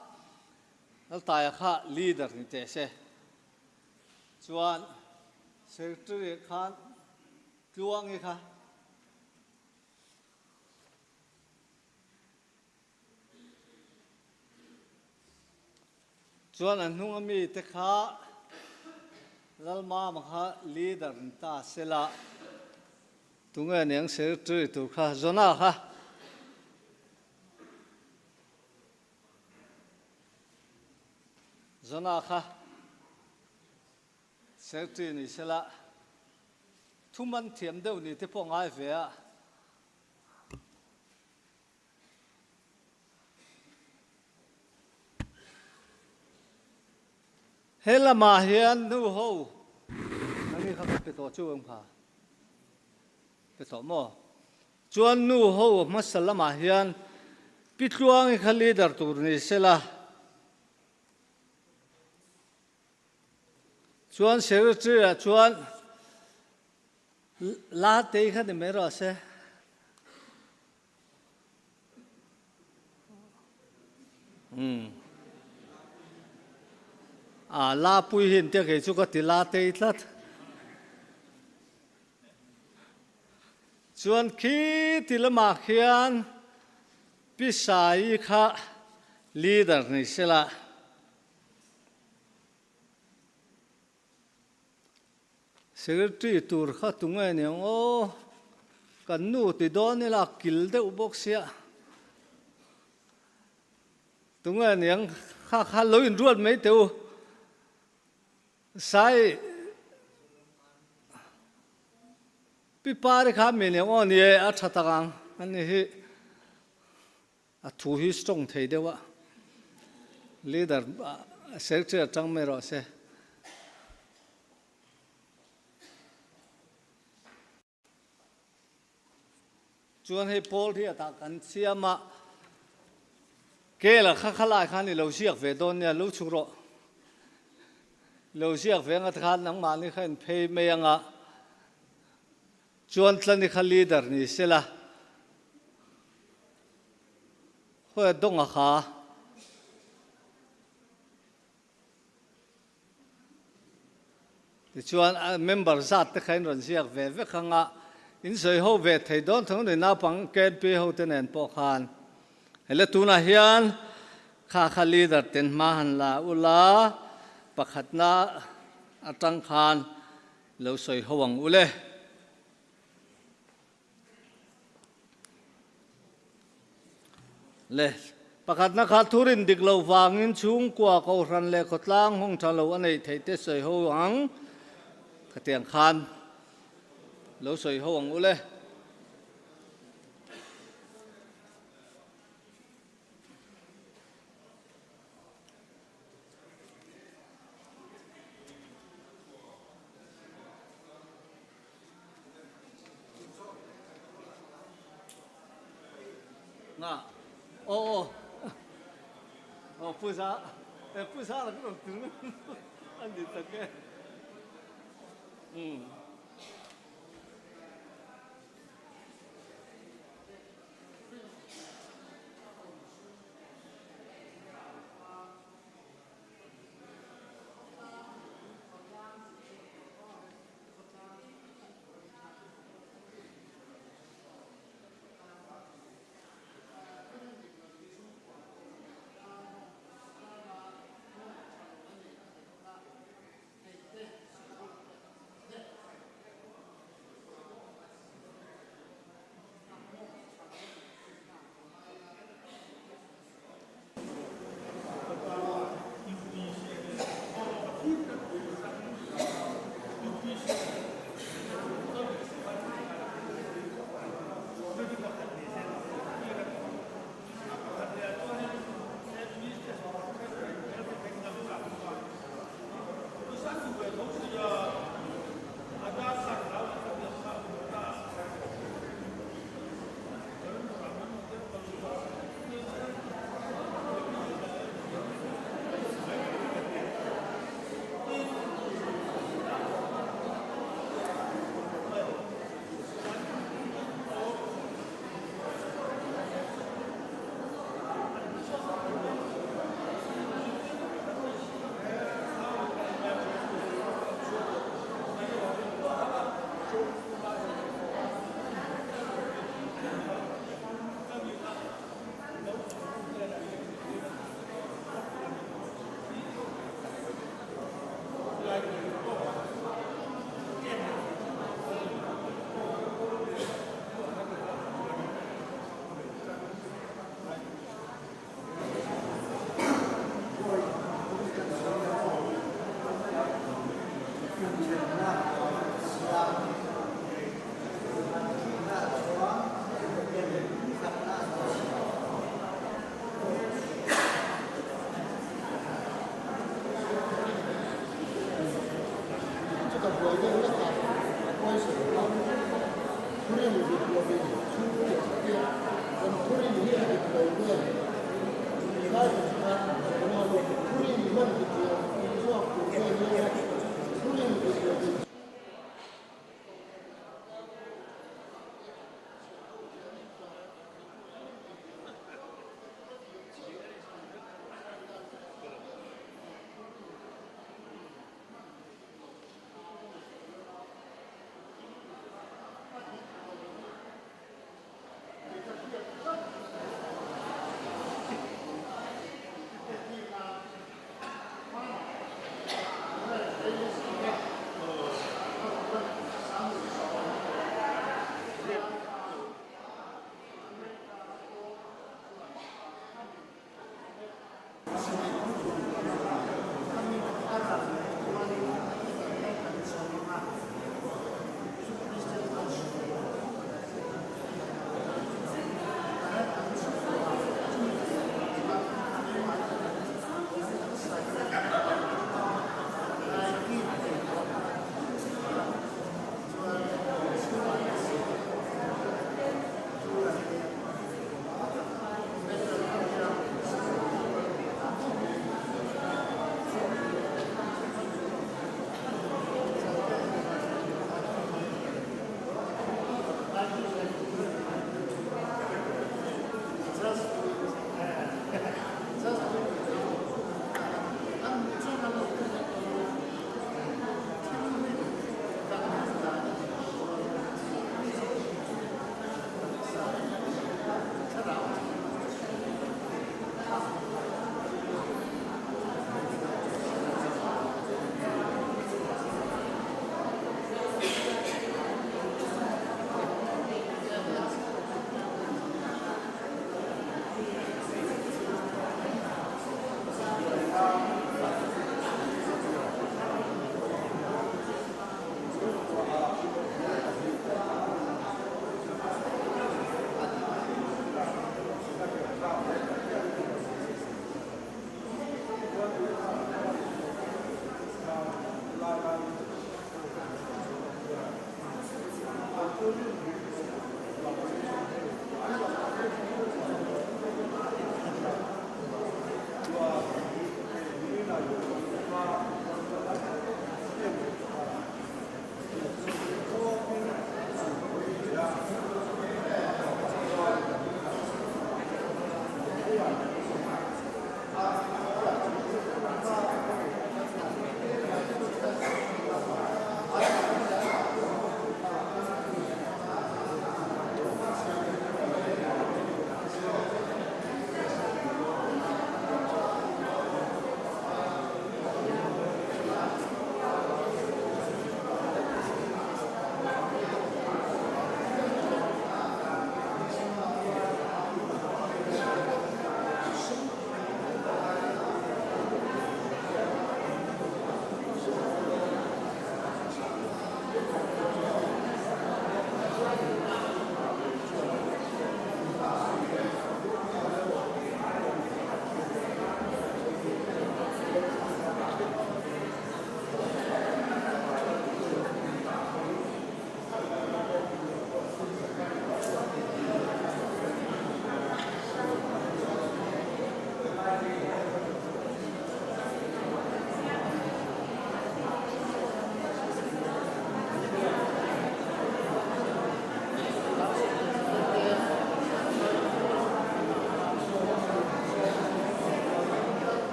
Laltaia kha leader ni teh se. Chuan secretary khan Tluangi kha. Chuan an hnung ami te kha Lalmama kha leader ni ta sela tunge aniang secretary tur kha Jonah kha. Jonah kha secretary ni sela thuman thiam deuh ni te pawh ngai ve a. He lamah hian nu ho nangni kha ka pe tawh chu em kha? Pe tawh maw? Chuan nu ho hmasa lamah hian Pi Tluangi kha leader tur ni sela. Chuan secretary ah chuan La tei kha ni mai rawh se. Umm. A la pui hi intia kei chu ka ti la tei tlat. Chuan khi ti lamah khian Pi Saii kha leader ni sela. Secretary tur kha tunge niang aw, kan nu ti dawn ila a kil deuh bawk sia, tunge niang kha kha lo inruat mai teh u, Sai Pi Pari kha mi niang aw ni e a tha tak ang ani hi. A thu hi strong thei deuh a, leader secretary atang mai rawh se. Chuan hei pawl hi atah kan siam a, Kela kha khalai khan i lo ziak ve dawn nia, lo chhuk rawh. Lo ziak ve anga tikhan nangmahni kha in phei mai anga, chuan tlani kha leader ni sela. Khawi a dawng a kha. Tichuan a member zat te kha in rawn ziak ve vek ang a, in sawi ho ve thei dawn thung ni naupang KNP ho te nen pawh khan. Hele tunah hian kha kha leader ten hma han la ula pakhatna atang khan lo sawi ho ang ule. Le, pakhatna kha thurin dik lo vangin chhungkua kohhran leh khawtlang hawng tha lo a neih theih te sawi ho ang. Khatiang khan lo sawi ho ang u le. Nga aw aw aw puza e puza la ka tir an ni tak e um Buai deuh hlek a, poison kha thurin dik lovin chhungkua te kan thurin hi a dik lo nge lai kan kha thurin hman dik lo chhuak tur nge nia thurin dik lovin.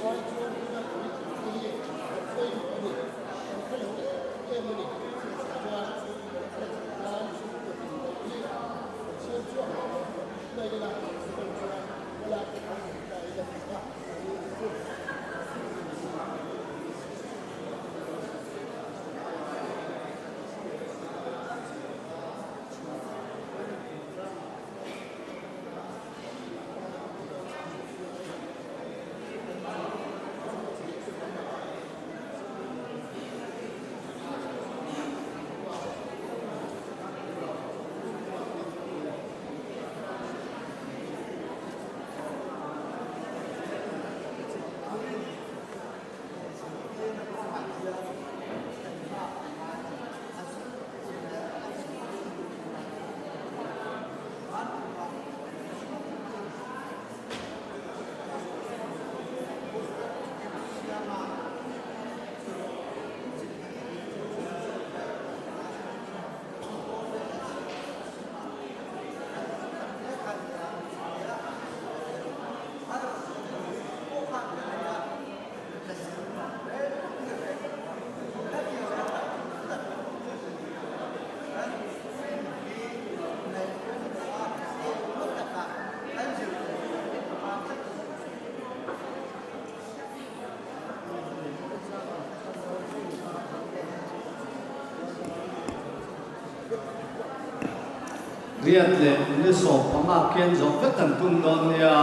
ai chuan tuna politics te hi an pawimawh a ni, an hre lo em em a ni. Chuan kan tan chhungkaw dindaih hi kan siam chhuak lo ang mai ila, chutah chuan hmalak te kan nei ta ila tih kha a rilru chu. Riat leh ni 15 khian zawh vek kan tum dawn nia.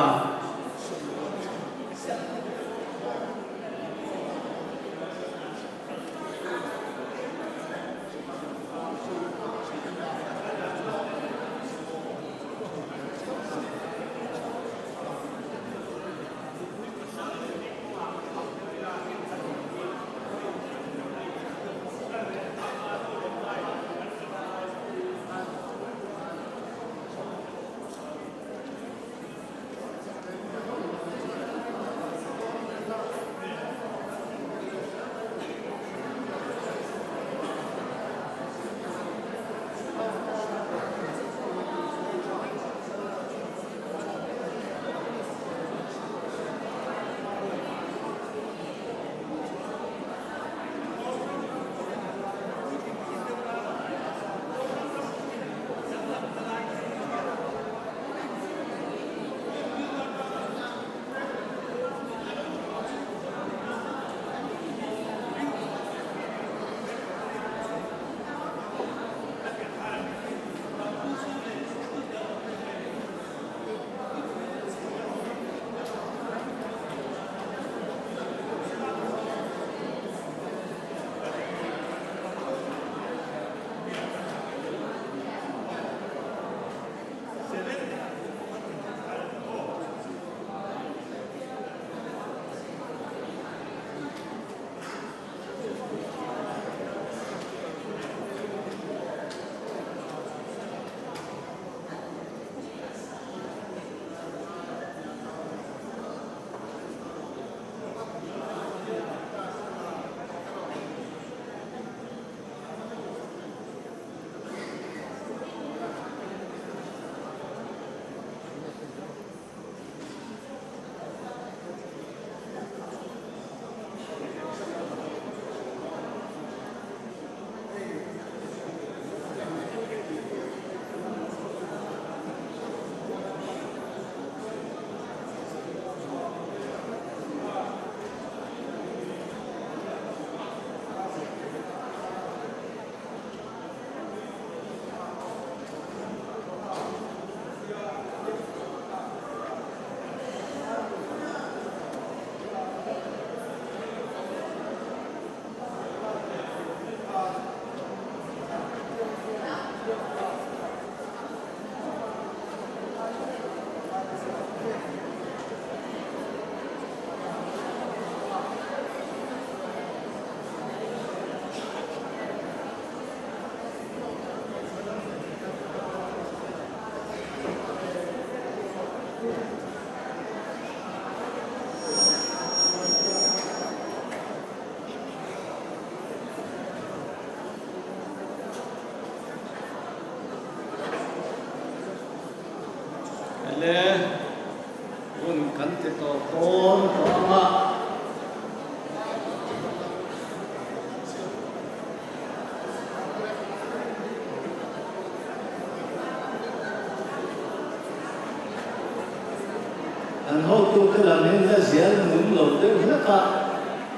hotute lam hi la zial nung lo deuh hlek a,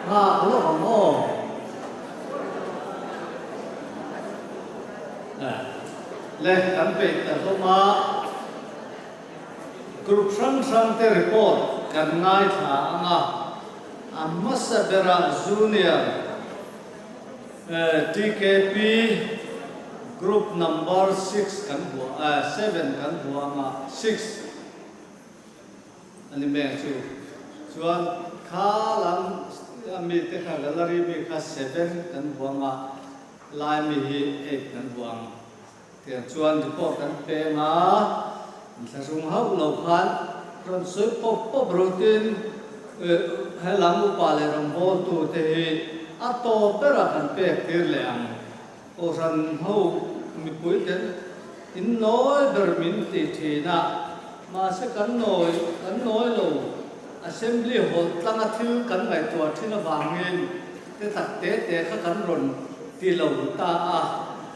nghak lawk ang aw. Le, kan peih ta hlawm a, group hrang hrang te report kan ngaithla ang a, a hmasa berah Junior TKP group number six kan buah seven kan buah ang a, six. A ni mek chu. Chuan kha lam a mite kha gallery mi kha seven kan huang a, lai mi hi eight kan huang. Tiang chuan report kan peng a, inthlahrung hauh lo khan rawn sawi pawp pawp rutin he lam upa leh rawngbawltu te hi a tawp berah kan pek tir leh ang. Kohhran ho mipui ten in nawi ber min ti thin a, mahse kan nawi kan nawi lo. Assembly hall tlanga thil kan ngaihtuah thin avangin te tak te te kha kan rawn ti lo ta a,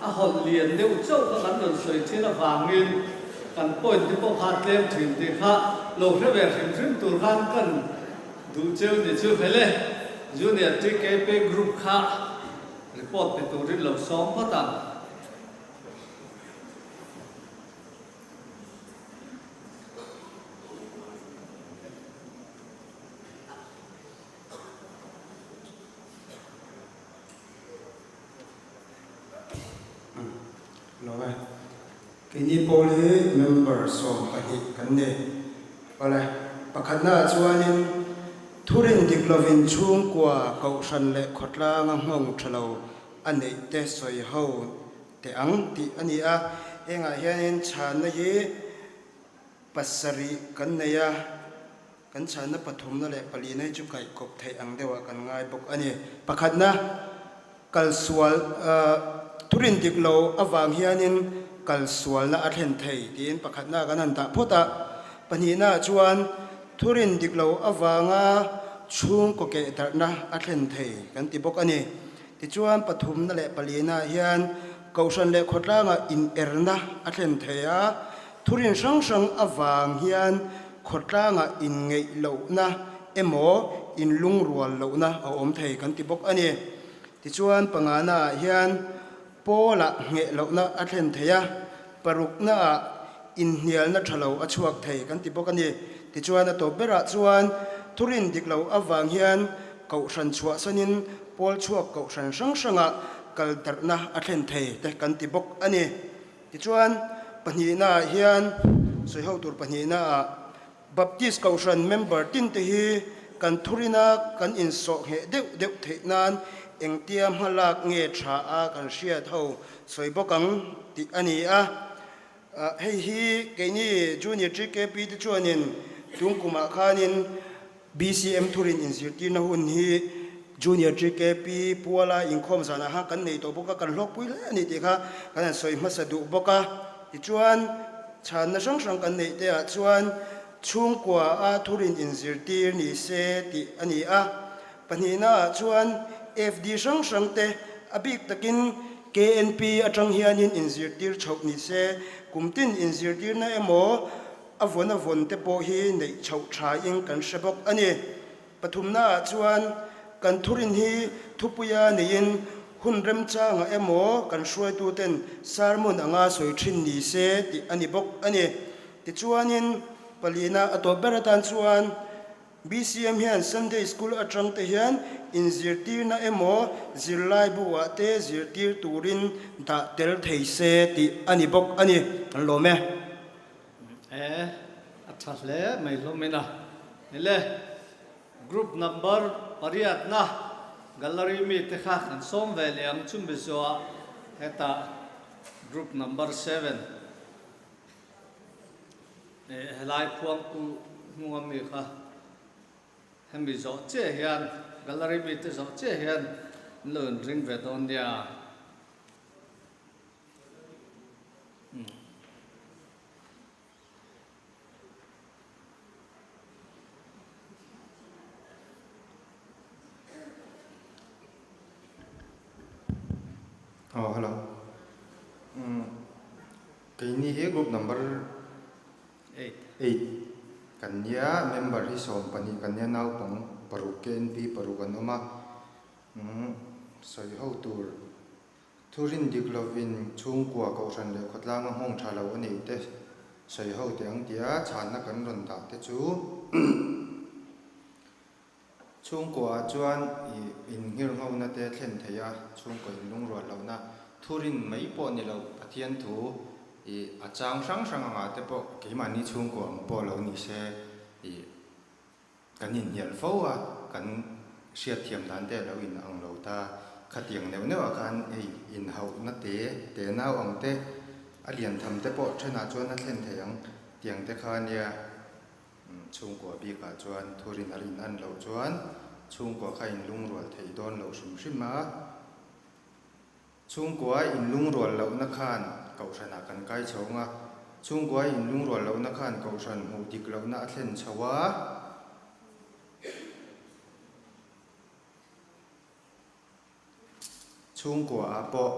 a hawlh lian deuh chauh kha kan rawn sawi thin avangin kan point te pawh kha a tlem thin tih kha lo hre ve hrim hrim tur khan kan duh cheu ni chu fel e. Junior TKP group kha. Report pe turin lo sawm phawt ang. Lo e. Keini pawl hi member 12 kan ni. Awle, pakhatnaah chuanin thurin dik lovin chhungkua kohhran leh khawtlanga nghawng tha lo a neih te sawi ho teh ang tih a ni a. Hengah hianin chhanna hi pasarih kan nei a, kan chhanna pathumna leh palina hi chu kaihkawp theih ang deuhah kan ngai bawk a ni. Pakhatna, kalsual thurin dik lo avang hianin kalsualna a thlen thei tiin pakhatna kan han dah phawt a. Pahnihnaah chuan thurin dik lo avanga chhungkaw keh darhna a thlen thei kan ti bawk a ni. Tichuan pathumna leh palinaah hian kohhran leh khawtlangah inerna a thlen thei a, thurin hrang hrang avang hian khawtlangah inngeih lohna emaw inlungrual lohna a awm thei kan ti bawk a ni. Tichuan panganaah hian Paula ngheh lohna a thlen thei a, paruknaah inhnialna tha lo a chhuak thei kan ti bawk a ni. Tichuan a tawp berah chuan thurin dik lo avang hian kohhran chhuahsanin pawl chhuak kohhran hrang hrangah kal darhna a thlen thei te kan ti bawk a ni. Tichuan pahnihnaah hian sawi ho tur pahnihnaah Baptist Kohhran member tinte hi kan thurina kan insawh ngheh deuh deuh theih nan engtia hma lak nge tha a kan hriat ho sawi bawk ang tih a ni a. Hei hi keini Junior TKP te chuanin tung kumah khanin BCM thurin inzirtirna hun hi Junior TKP puala inkhawm zanah khan kan nei tawh bawk a, kan hlawkpui hle a ni tih kha kan han sawi hmasa duh bawk a. Tichuan, chhanna hrang hrang kan neih te ah chuan chhungkua a thurin inzirtir ni se tih a ni a. Pahnihna ah chuan FD hrang hrang te a bik takin KNP atang hianin inzirtir chhoh ni se, kum tin inzirtirna emaw a vawn a vawn te pawh hi neih chhoh thain kan hre bawk a ni. Pathumna ah chuan kan thurin hi thupuia neiin hun remchangah emaw kan hruaituten sermon anga sawi thin ni se tih a ni bawk a ni. Tichuanin palina a tawp ber atan chuan BCM hian Sunday School atang te hian inzirtirna emaw zirlai bu ah te zirtir turin dah tel thei se tih a ni bawk a ni. Kan lawm e. E, a tha hle mai hlawm in a. Hele, group number pariatna gallery mite kha kan sawm ve leh ang chu Mizoah hetah group number seven e helai khuangpu hnunga mi kha hemi zawh chiah hian gallery mite zawh chiah hian an lo inring ve dawn nia. Oh, hello. Keini hi group number 8. 8. Kan nia, member hi 12 kan nia, naupang paruk KNP paruk an awm a. Umm sawi ho tur thurin dik lovin chhungkua kohhran leh khawtlanga nghawng tha lo a neih te sawi ho teh ang tia chhanna kan rawn dah te chu chhungkua ah chuan ih innghirnghona te thlen thei a, chhungkua inlungrual lohna thurin mai pawh ni lo Pathian thu ih a chang hrang hrang angah te pawh keimahni chhungkua ang pawh lo ni se ih Kan inhnial fo a, kan hriatthiam dan te a lo in ang lo ta. Khatiang neuh neuh ah khan hei inhauhna te, te nau ang te, a lian tham te pawh thenah chuan a thlen thei ang tiang te kha nia. Chhungkua bikah chuan thurin a rin an loh chuan chhungkua kha inlungrual thei dawn lo hrim hrim a. Chhungkua inlungrual lohna khan Kohhranah kan kai chho ang a, chhungkua inlungrual lohna khan Kohhran hmuh dik lohna a thlen chho a. Chhungkua ah pawh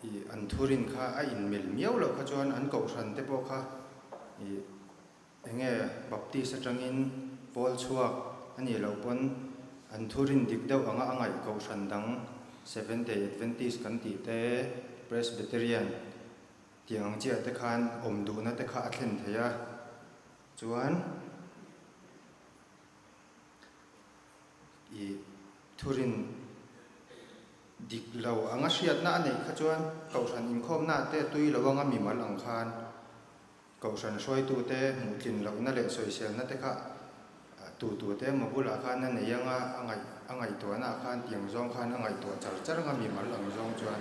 i an thurin kha a inmil miau loh kha chuan an Kohhran te pawh kha i enge Baptist atangin pawl chhuak a nih loh pawn an thurin dik deuh anga a ngaih Kohhran dang Seventh Day Adventist kan tih te, Presbyterian tih ang chiah te khan awm duhna te kha a thlen thei a, chuan i thurin dik lo anga hriatna a neih kha chuan Kohhran inkhawmna te tui lo anga mimal ang khan Kohhran hruaitute hmuhtlin lohna leh sawiselna te kha tutute emaw bulah khan a nei anga a ngaih a ngaihtuahna ah khan tiang zawng khan a ngaihtuah char char anga mimal ang zawng chuan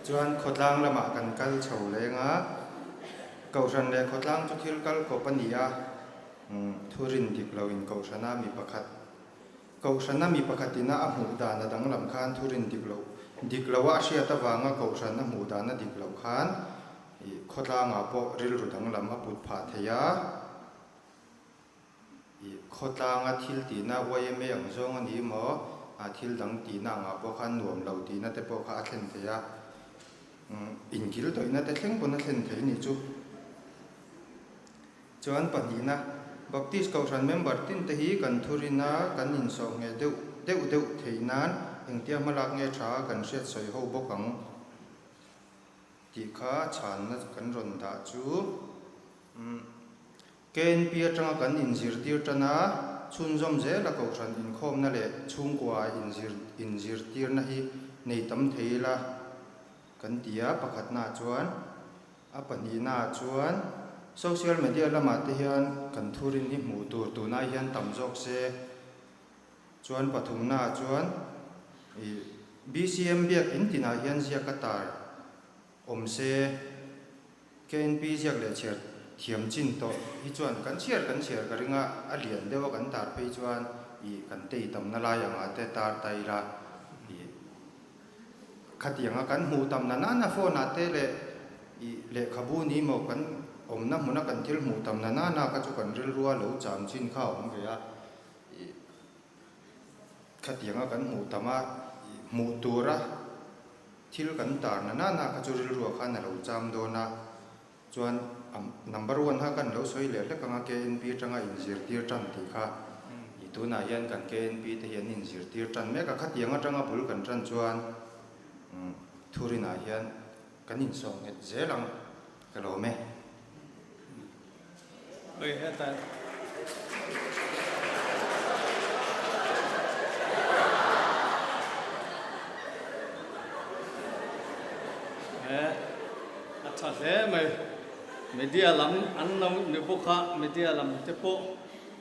chuan khawtlang lamah kan kal chho leng a, Kohhran leh khawtlang chu thil kal kawp a ni a, thurin dik loin Kohhrana mi pakhat Kohhrana mi pakhatina a hmuh dan a danglam khan thurin dik loh dik loha a hriat avanga kohhran a hmuh dan a dik loh khan ih khawtlangah pawh rilru danglam a put phah thei a. Ih khawtlanga thil tihna YMA ang zawng a ni maw? A thil dang tihna angah pawh khan nuam lo tihna te pawh kha a thlen thei a. Inkil tawihna te thleng pawn a thlen thei a nih chu. Chuan pahnihna, Baptist Kohhran member tin te hi kan thurina kan insawh ngheh deuh deuh deuh theih nan engtia hmalak nge tha kan hriat sawi ho bawk ang tih kha chhanna kan rawn dah chu. KNP atanga kan inzirtir tan a, chhunzawm zela Kohhran inkhawmna leh chhungkua inzir inzirtirna hi nei tam thei ila kan ti a, pakhatna chuan A pahnihnaah chuan social media lamah te hian kan thurin hi hmuh tur tunai hian tam zawk se. Chuan pathumnaah chuan ih BCM biak in tinah hian ziak a tar awm se. KNP ziak leh chhiar thiam chin tawh hi chuan kan chhiar kan chhiar ka ring a, a lian deuh a kan tar phei chuan ih kan tei tamna lai angah te tar ta ila ih Khatianga kan hmuh tam na nana phone ah te leh ih lehkhabu ni maw kan awmna hmuna kan thil hmuh tam na nana kha chu kan rilrua lo cham chin kha a awm ve a, ih khatianga kan hmuh tam a ih hmuh tura thil kan tar na nana kha chu rilrua khan a lo cham dawn a, chuan number one kha kan lo sawi leh hlek anga KNP atanga inzirtir tan tih kha ih tunah hian kan KNP te hi an inzirtir tan mek a, khatiang atanga bul kan tan chuan thurinah hian kan insawh nghet zel ang ka lawm e. Oi hetah. A tha hle mai. Media lam an lo ni bawk a, media lam te pawh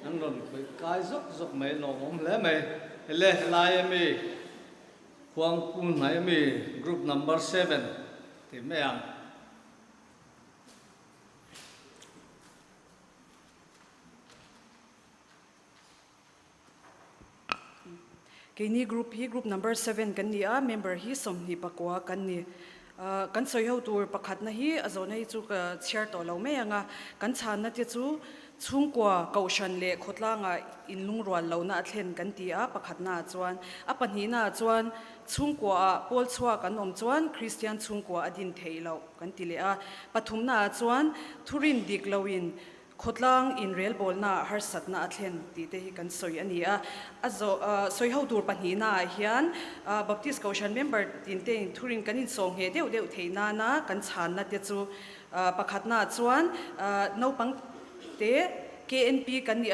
an rawn khawih kai zawk zawk mai, lawmawm hle mai. Hele helai ami Khuangpu hnai ami group number seven tih mai ang. Keini group hi group number seven kan ni a, member hi 29 kan ni. Kan sawi ho tur pakhatna hi a zawhna hi chu ka chhiar tawh lo mai ang a, kan chhanna te chu chhungkua kohhran leh khawtlangah inlungrual lohna a thlen kan ti a pakhatnaah chuan. A pahnihnaah chuan. Chhungkua ah pawl chhuak an awm chuan Kristian chhungkua a din theih loh kan ti leh a. Pathumna ah chuan thurin dik lo in khawtlang inrelbawlna ah harsatna a thlen tih te hi kan sawi a ni a. A zawh sawi ho tur pahnihna ah hian Baptist Kohhran member tin te in thurin kan insawh ngheh deuh deuh theih nana kan chhanna te chu pakhatna ah chuan naupang te KNP kan nih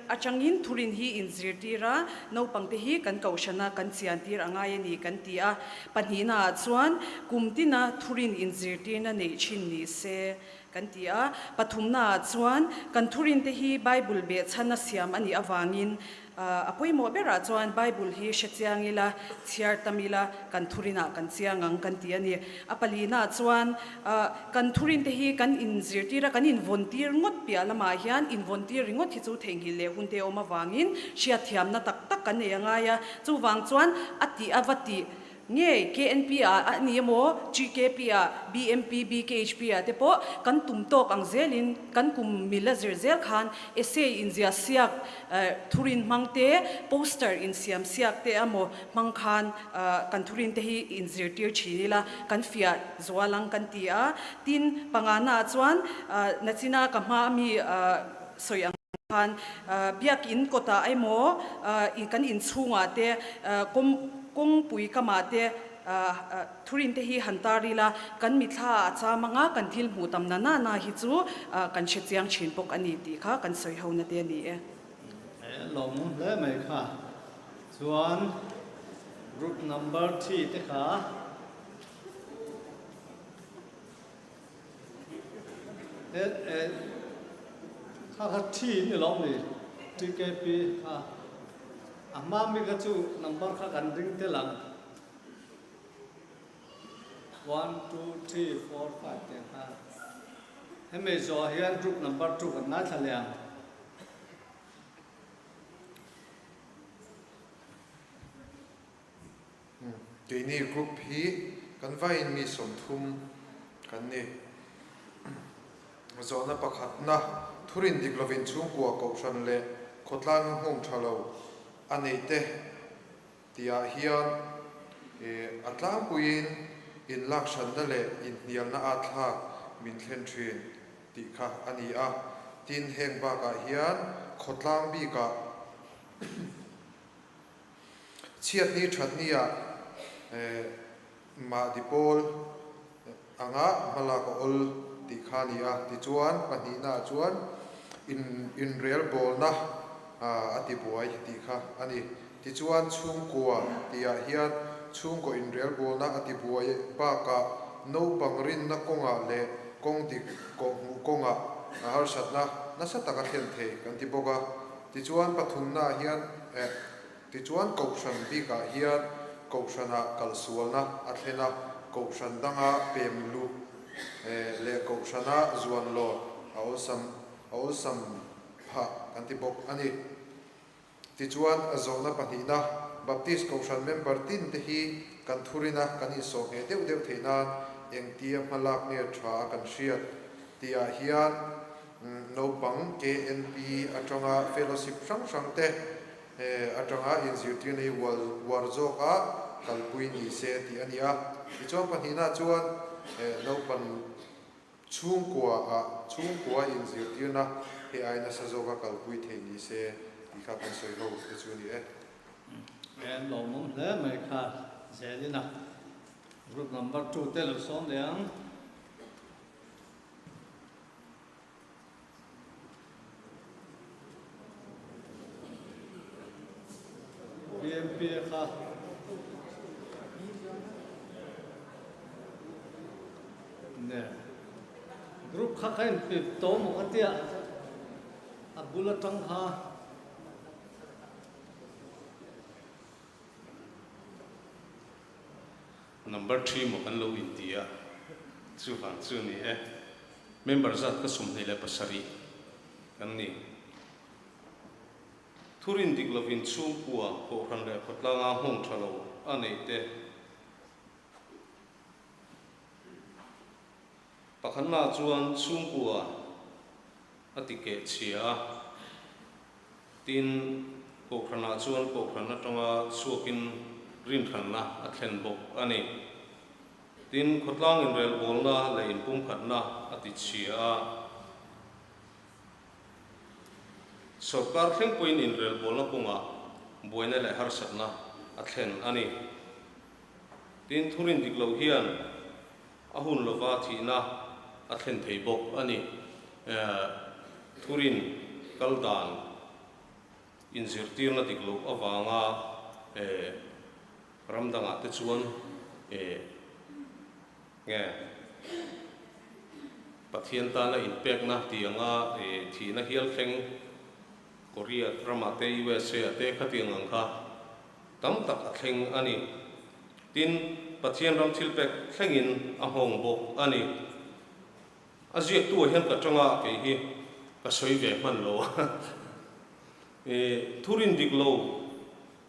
atangin thurin hi inzirtir a, naupangte hi kan kohhrana kan chiantir a ngai a ni kan ti a. Pahnihnaah chuan kum tina thurin inzirtirna neih thin ni se kan ti a. Pathumnaah chuan kan thurinte hi Bible behchhana siam a nih avangin A pawimawh berah chuan Bible hi hre chiang ila, chhiar tam ila, kan thurinah kan chiang ang kan ti a ni. A palina chuan kan thurinte hi kan inzirtir a, kan invawntir ngawt piah lamah hian invawntir ringawt hi chu theihnghilh leh hunte awm avangin hriatthiamna tak tak kan nei a ngai a. Chuvang chuan a tih a va tih Nge KNP ah a ni emaw, GKP ah, BMP, BKHP ah te pawh kan tum tawk ang zelin kan kum mil a zir zel khan essay inzia siak thurin hmang te, poster insiam siak te emaw hmang khan kan thurin te hi inzirtir thin ila kan fiah zual ang kan ti a. Tin, pangana ah chuan nachina ka hma ami sawi ang khan biakin kawtah emaw kan inchhungah te kawngpui kamah te thurin te hi han tar ila kan mithla a cham anga kan thil hmuh tam na na na hi chu kan hre chiang thin bawk a ni tih kha kan sawi ho na te a ni e. Lawmawm hle mai kha. Chuan group number thi te kha. Kha kha thi ni lo ni TKP kha a hma mi kha chu number kha kan ring tel ang one two three four five te kha hemi zawh hian group number two kan ngaithla leh ang. Keini group hi kan vaiin mi 30 kan ni. Zawhna pakhatna, Thurin dik lovin chhungkua kohhran leh khawtlang nghawng tha lo a neih te tihah hian a tlangpuiin inlakhranna leh inhnialna a thlak min thlen thin tih kha a ni a. Tin, heng bakah hian khawtlang bikah Chhiatni thatnia mahni pawl anga hmalak a awl tih kha a ni a. Tichuan, pahnihnaah chuan inrelbawlna a tibuai tih kha a ni. Tichuan, chhungkua tihah hian chhungkaw inrelbawlna a tibuai bakah naupang rinna kawngah leh kawng dik kawhhmuh kawngah harsatna nasa taka thlen thei kan ti bawk a. Tichuan pathumnaah hian eh Tichuan Kohhran bikah hian Kohhranah kalsualna a thlen a, Kohhran danga pem luh eh leh Kohhrana zuan lawt a awlsam a awlsam phah kan ti bawk a ni. Tichuan a zawhna pahnihna Baptist Kohhran member tin te hi kan thurina kan insawh ngheh deuh deuh theih nan engtia hmalak nge tha a kan hriat tihah hian Naupang KNP atanga fellowship hrang hrang te atanga inzirtirna hi uar zawka kalpui ni se tih a ni a. Tichuan pahnihna chuan naupan chhungkua ah chhungkua inzirtirna he ai nasa zawka kalpui theih ni se tih kha kan sawi ho te chu a ni e. En lawmawm hle mai kha zelin a group number 2 te lo sawm leh ang. BMP kha ne group kha kha in pip to maw ka tia a bul atang kha Number thi maw kan lo inti a, chuvang chu ni e. Member zat ka 27 kan ni. Thurin dik lovin chhungkua Kohhran leh khawtlanga nghawng tha lo a neih te. Pakhatna chuan chhungkua a ti keh chhia a, tin Kohhranah chuan Kohhran atanga chhuakin. Rinhranna a thlen bawk a ni. Tin, khawtlang inrelbawlna leh inpumkhatna a ti chhia a. Sorkar thleng pawhin inrelbawlna kawngah buaina leh harsatna a thlen a ni. Tin, thurin dik lo hian a hun lova thihna a thlen thei bawk a ni. Thurin kal dan inzirtirna dik loh avanga ram dangah te chuan nge Pathian tana inpekna tih anga thihna hial thleng Korea ramah te USA ah te khatiang ang kha tam tak a thleng a ni. Tin, Pathian ram thilpek thlengin a nghawng bawk a ni. A ziaktu ah hian ka tanga kei hi ka sawi ve hman lo a. Thurin dik lo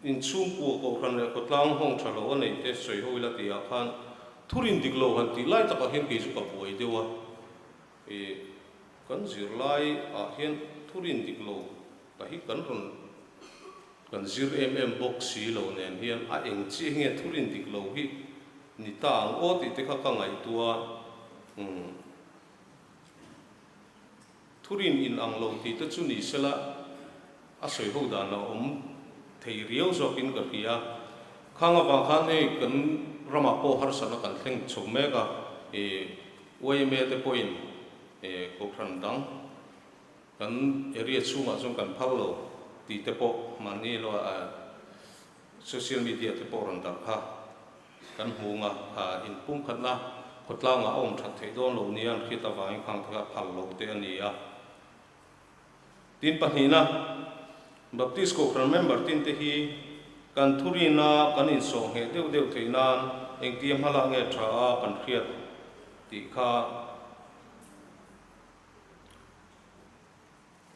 inchhungkua kohhran leh khawtlang nghawng tha lo a neih te sawi ho ila tih ah khan thurin dik lo han tih lai takah hian kei chu ka buai deuh a. Kan zirlai ah hian thurin dik lo ta hi kan rawn kan zir em em bawk si lo nen hian a eng chiah hi nge thurin dik lo hi ni ta ang aw tih te kha ka ngaihtuah a. Thurin in ang lo tih te chu ni sela a sawi ho dan a awm thei riau zawkin ka hria. Khang avang khan hei kan ramah pawh harsatna kan thleng chho mek a, yma te pawhin kohhran dang kan area chhungah chuan kan phal lo tih te pawh mahni lo social media te pawh rawn darh kha kan hmu nga kha inpumkhatna khawtlangah a awm that theih dawn lo nia an hriat avangin khang te kha phal lo te a ni a. Tin pahnihna, Baptist Kohhran member tin te hi kan thurina kan insawh ngheh deuh deuh theih nan engtia hmalak nge tha a kan hriat tih kha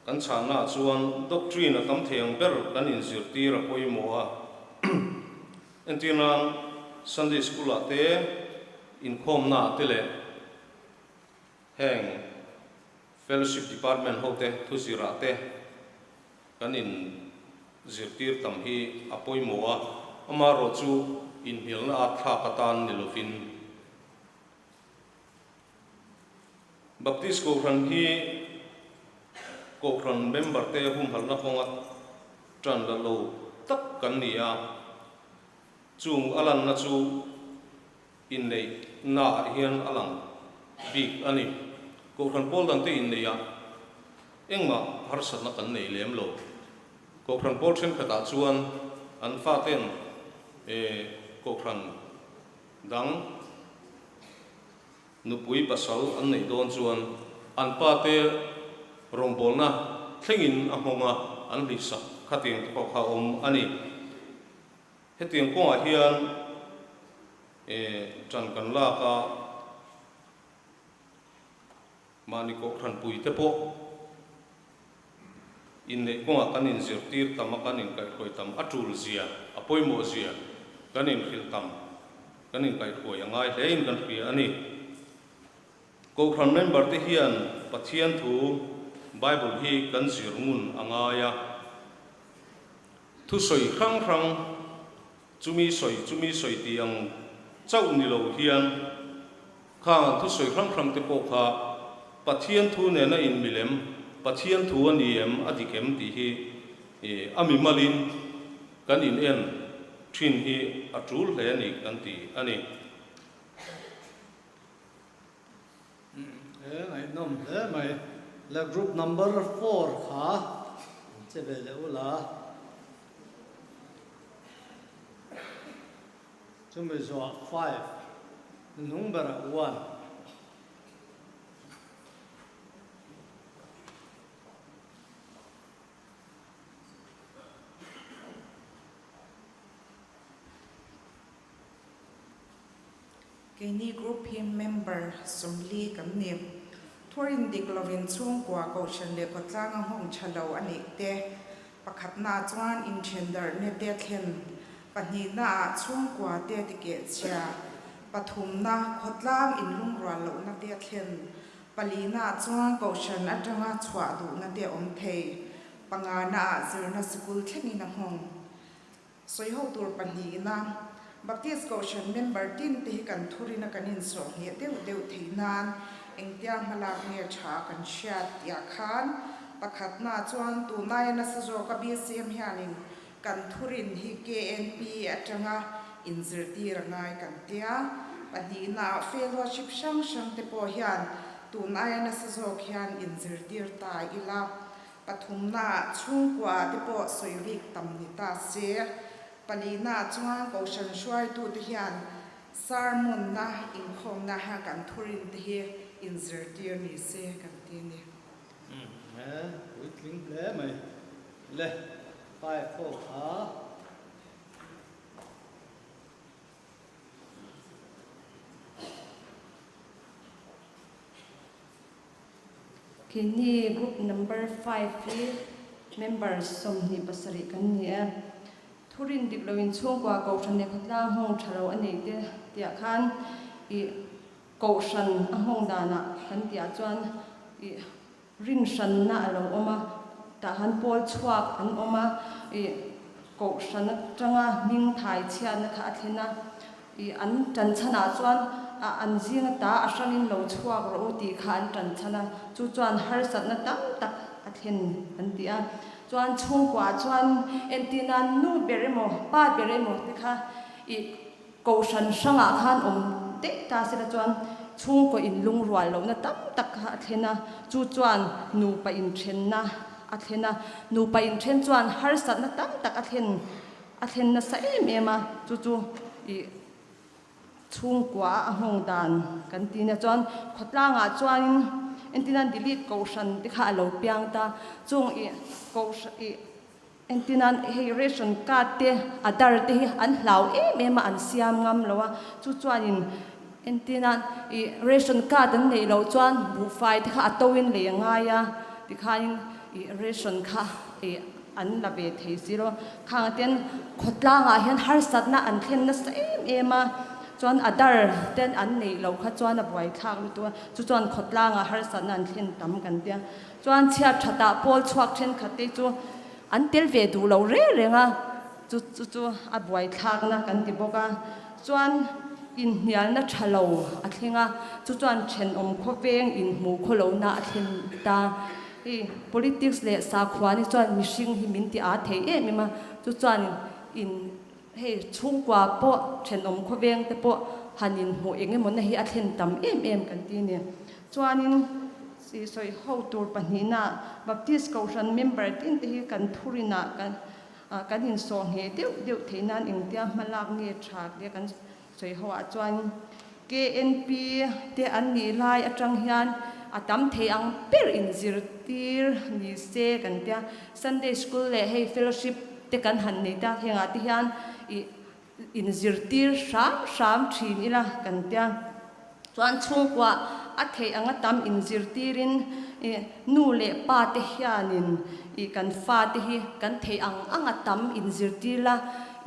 Kan chhanna ah chuan doctrine a tam thei ang ber kan inzirtir a pawimawh a. Entir nan Sunday School ah te, inkhawmna ah te leh heng Fellowship Department ho te thuzir ah te kan inzirtir tam hi a pawimawh a. Amaherawhchu inhnialna at thlak atan ni lovin Baptist Kohhran hi Kohhran member te humhalhna kawnga tan la lo tak kan ni a, chung a lanna chu inneihnaah hian a lang bik a ni. Kohhran pawl dangte inneihah engmah harsatna kan nei lem lo. Kohhran pawl thenkhatah chuan an faten Kohhran dang Nupui pasal an neih dawn chuan an pa te rawngbawlna thlengin a nghawng a, an hlihsak khatiang te pawh kha a awm a ni. Hetiang kawngah hian ṭan kan lak a, mahni kohhranpui te pawh inneih kawngah kan inzirtir tam a, kan inkaihhruai tam a tul zia, a pawimawh zia kan inhrilh tam. Kan inkaihhruai a ngai hlein kan hria a ni. Kohhran member te hian Pathian thu Bible hi kan zir ngun a ngai a. Thusawi hrang hrang, chumi sawi chumi sawi tih ang chauh ni lo hian khang an thusawi hrang hrang te pawh kha Pathian thu nena inmilem, Pathian thu a ni em, a dik em tih hi a mimalin Kan in en thin hi a tul hle a ni kan ti a ni. He ngaihnawm hle mai. Le group number four kha an che ve leh ula. Chumi zawhah five, hnuhnung berah one. Keini group hi member 40 kan ni. Thurin dik lovin chhungkua kohhran leh khawtlang a nghawng tha lo a nih te, pakhatnaah chuan inthen darhna te thlen, pahnihnaah chhungkua te tikeh chhia, pathumna khawtlang inlungrual lohna te thlen, Palina chuan kohhran atanga chhuah duhna te awm thei. Pangana ah zirna sikul thlengin a nghawng. Sawiho tur pahnihna, Baptist Kohhran member tin te hi kan thurina kan insawh ngheh deuh deuh theih nan engtia hmalak nge tha kan hriat tihah khan pakhatna chuan tunlaia nasa zawka BCM hianin kan thurin hi KNP atanga inzirtir a ngai kan tia. Pahnihnaah fellowship hrang hrang te pawh hian tun aia nasa zawk hian inzirtir ta ila. Pathumnaah chhungkua te pawh sawi rik tam ni ta se. Palinaah chuan Kohhran hruaitute hian sermon-na inkhawmna kan thurin te hi inzirtir ni se kan ti a ni. He puitling hle mai le five ho kha. Keini group number five hi members 27 kan ni e. Thurin dik loin chhungkua Kohhran leh khawtlang nghawng tha lo a neih te tiah khan i Kohhran a nghawng danah kan tihah chuan i rinhranna a lo awm a, tah han pawl chhuak an awm a, i Kohhran atanga hming thai chhiatna kha a thlen a, i an tan chhanah chuan a an zinga ta a hrangin lo chhuak rawh u tih kha an tan chhan a, chu chuan harsatna tam tak a thlen an ti a. Chuan chhungkuaah chuan entirnan nu ber emaw pa ber emaw te kha i Kohhran hrangah khan awm daih ta sela chuan chhungkaw inlungrual lohna tam tak kha a thlen a, chu chuan nupa inthenna a thlen a, nupa inthen chuan harsatna tam tak a thlen a thlen nasa em em a, chu chu ih chhungkua a nghawng dan kan ti nia. Chuan khawtlangah chuanin entirnan delete kohhran te kha a lo piang ta, chung ih kohhran ih. Entirnan hei ration card te Aadhaar te hi an hlau em em a an siam ngam lo a, chu chuanin entirnan ih ration card an neih loh chuan buhfai te kha a to in lei a ngai a tikhanin ih ration kha ih an la ve thei si lo a, khang ah ten khawtlangah hian harsatna an thlen nasa em em a, chuan Aadhaar te an neih loh kha chuan a buaithlak lutuk a, chu chuan khawtlangah harsatna an thlen tam kan tia. Chuan chhiat thatah pawl chhuak thenkhat te chu an tel ve duh lo reng reng a, chu chu chu a buaithlakna kan ti bawk a. Chuan inhnialna tha lo a thleng a, chu chuan thenawm khawveng inhmuh khawlohna a thlen ta. Hei politics leh sakhuani chuan mihring hi min ti â thei em em a, chu chuan in hei chhungkua pawh thenawm khawveng te pawh han inhmuh eng emawna hi a thlen tam em em kan ti a ni. Chuanin chi sawi ho tur pahnihna Baptist Kohhran member tin te hi kan thurinah kan kan insawh ngheh deuh deuh theih nan engtia hma lak nge tha tia kan sawi ho ah chuan KNP te an nih lai atang hian a tam thei ang ber inzirtir ni se kan tia Sunday School leh hei fellowship te kan han nei ta hengah te hian ih inzirtir hram hram thin ila kan tia. Chuan chhungkua a theih anga tam inzirtirin ih nu leh pa te hianin ih kan fa te hi kan theih ang anga tam inzirtir la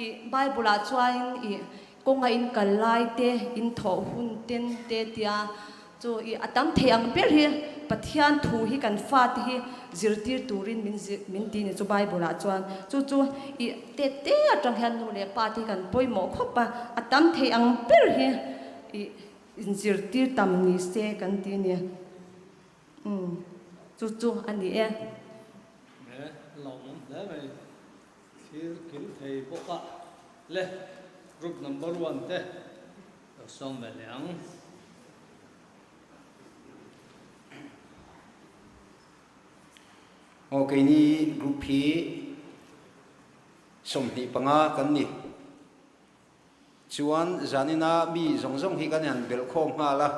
ih Bible ah chuanin ih kawnga in kal lai te in thawh hun ten te tia chu ih a tam theih ang ber hi Pathian thu hi kan fa te hi zirtir turin min zir min ti ni chu Bible ah chuan chu chu ih te te atang hian nu leh pa te hi kan pawimawh khawp a a tam theih ang ber hi Ih inzirtir tam ni se kan ti nia. Umm chu chu a ni e. He lawmawm hle mai. Thlir kim thei bawk a. Le group number one te lo sawm ve leh ang. Aw keini group hi 25 kan ni. Chuan zanina mi zawng zawng hi kan han belh khawm nghal a,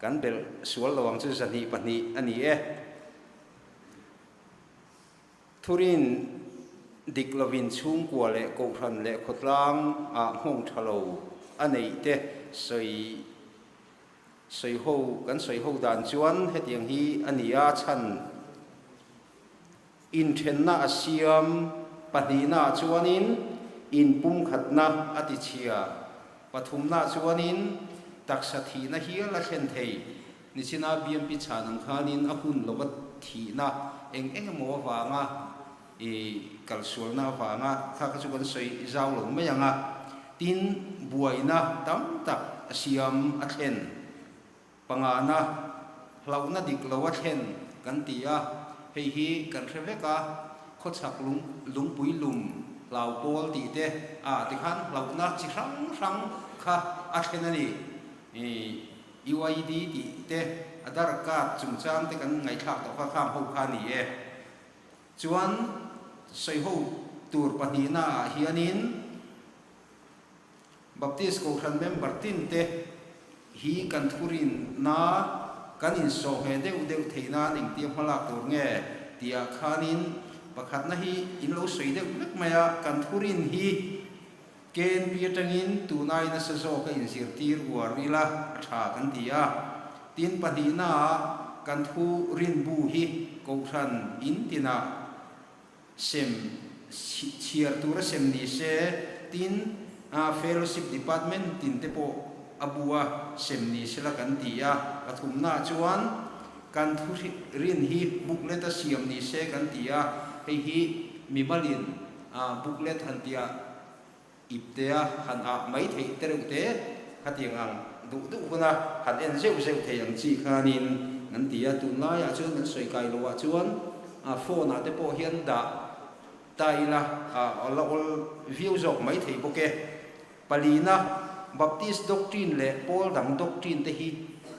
kan belh sual lo ang chu 102 a ni e. Thurin dik lovin chhungkua leh kohhran leh khawtlang ah nghawng tha lo a neih te sawi sawi ho kan sawi ho dan chuan hetiang hi a ni a chhan Inthenna a siam pahnihnaah chuanin inpumkhatna a ti chhia, pathumnaah chuanin taksa thihna hial a thlen thei. Nichina BMP chhan ang khanin a hun lova thihna eng eng emaw avanga I kalsualna avanga kha kha chu kan sawi zau lo mai ang a, tin buaina tam tak a siam a thlen. Pangana, hlauhna dik lo a thlen kan ti a, hei hi kan hre vek a, khawchhak lung lungpui lum hlau pawl tih te ah tikhan hlauhna chi hrang hrang kha a thlen a ni. UID tih te, Aadhaar card chungchang te kan ngaihthlak tawh kha khang ho kha a ni e. Chuan sawiho tur pahnihna ah hianin Baptist Kohhran member tin te hi kan thurinna kan insawh ngheh deuh deuh theih nan engtia hmalak tur nge tih ah khanin pakhatna hi in lo sawi deuh vek mai a, kan thurin hi KNP atangin tunai nasa zawk a inzirtir uar ila a tha kan ti a. Tin pahnihna ah kan thu rinbu hi Kohhran in tinah sem chhiar tura sem ni se, tin Fellowship Department tin te pawh a bu a sem ni sela kan ti a. Pathumna ah chuan kan thu rin hi booklet a siam ni se kan ti a, hei hi mimalin Booklet han tia iptea han ah mai theih te reuh te khatiang ang duh duh huna han en zeuh zeuh thei ang chi khanin an ti a, tunlaiah chuan kan sawi kai loah chuan phone ah te pawh hian dah ta ila a la awl viau zawk mai thei bawk e. Palina, Baptist doctrine leh pawl dang doctrine te hi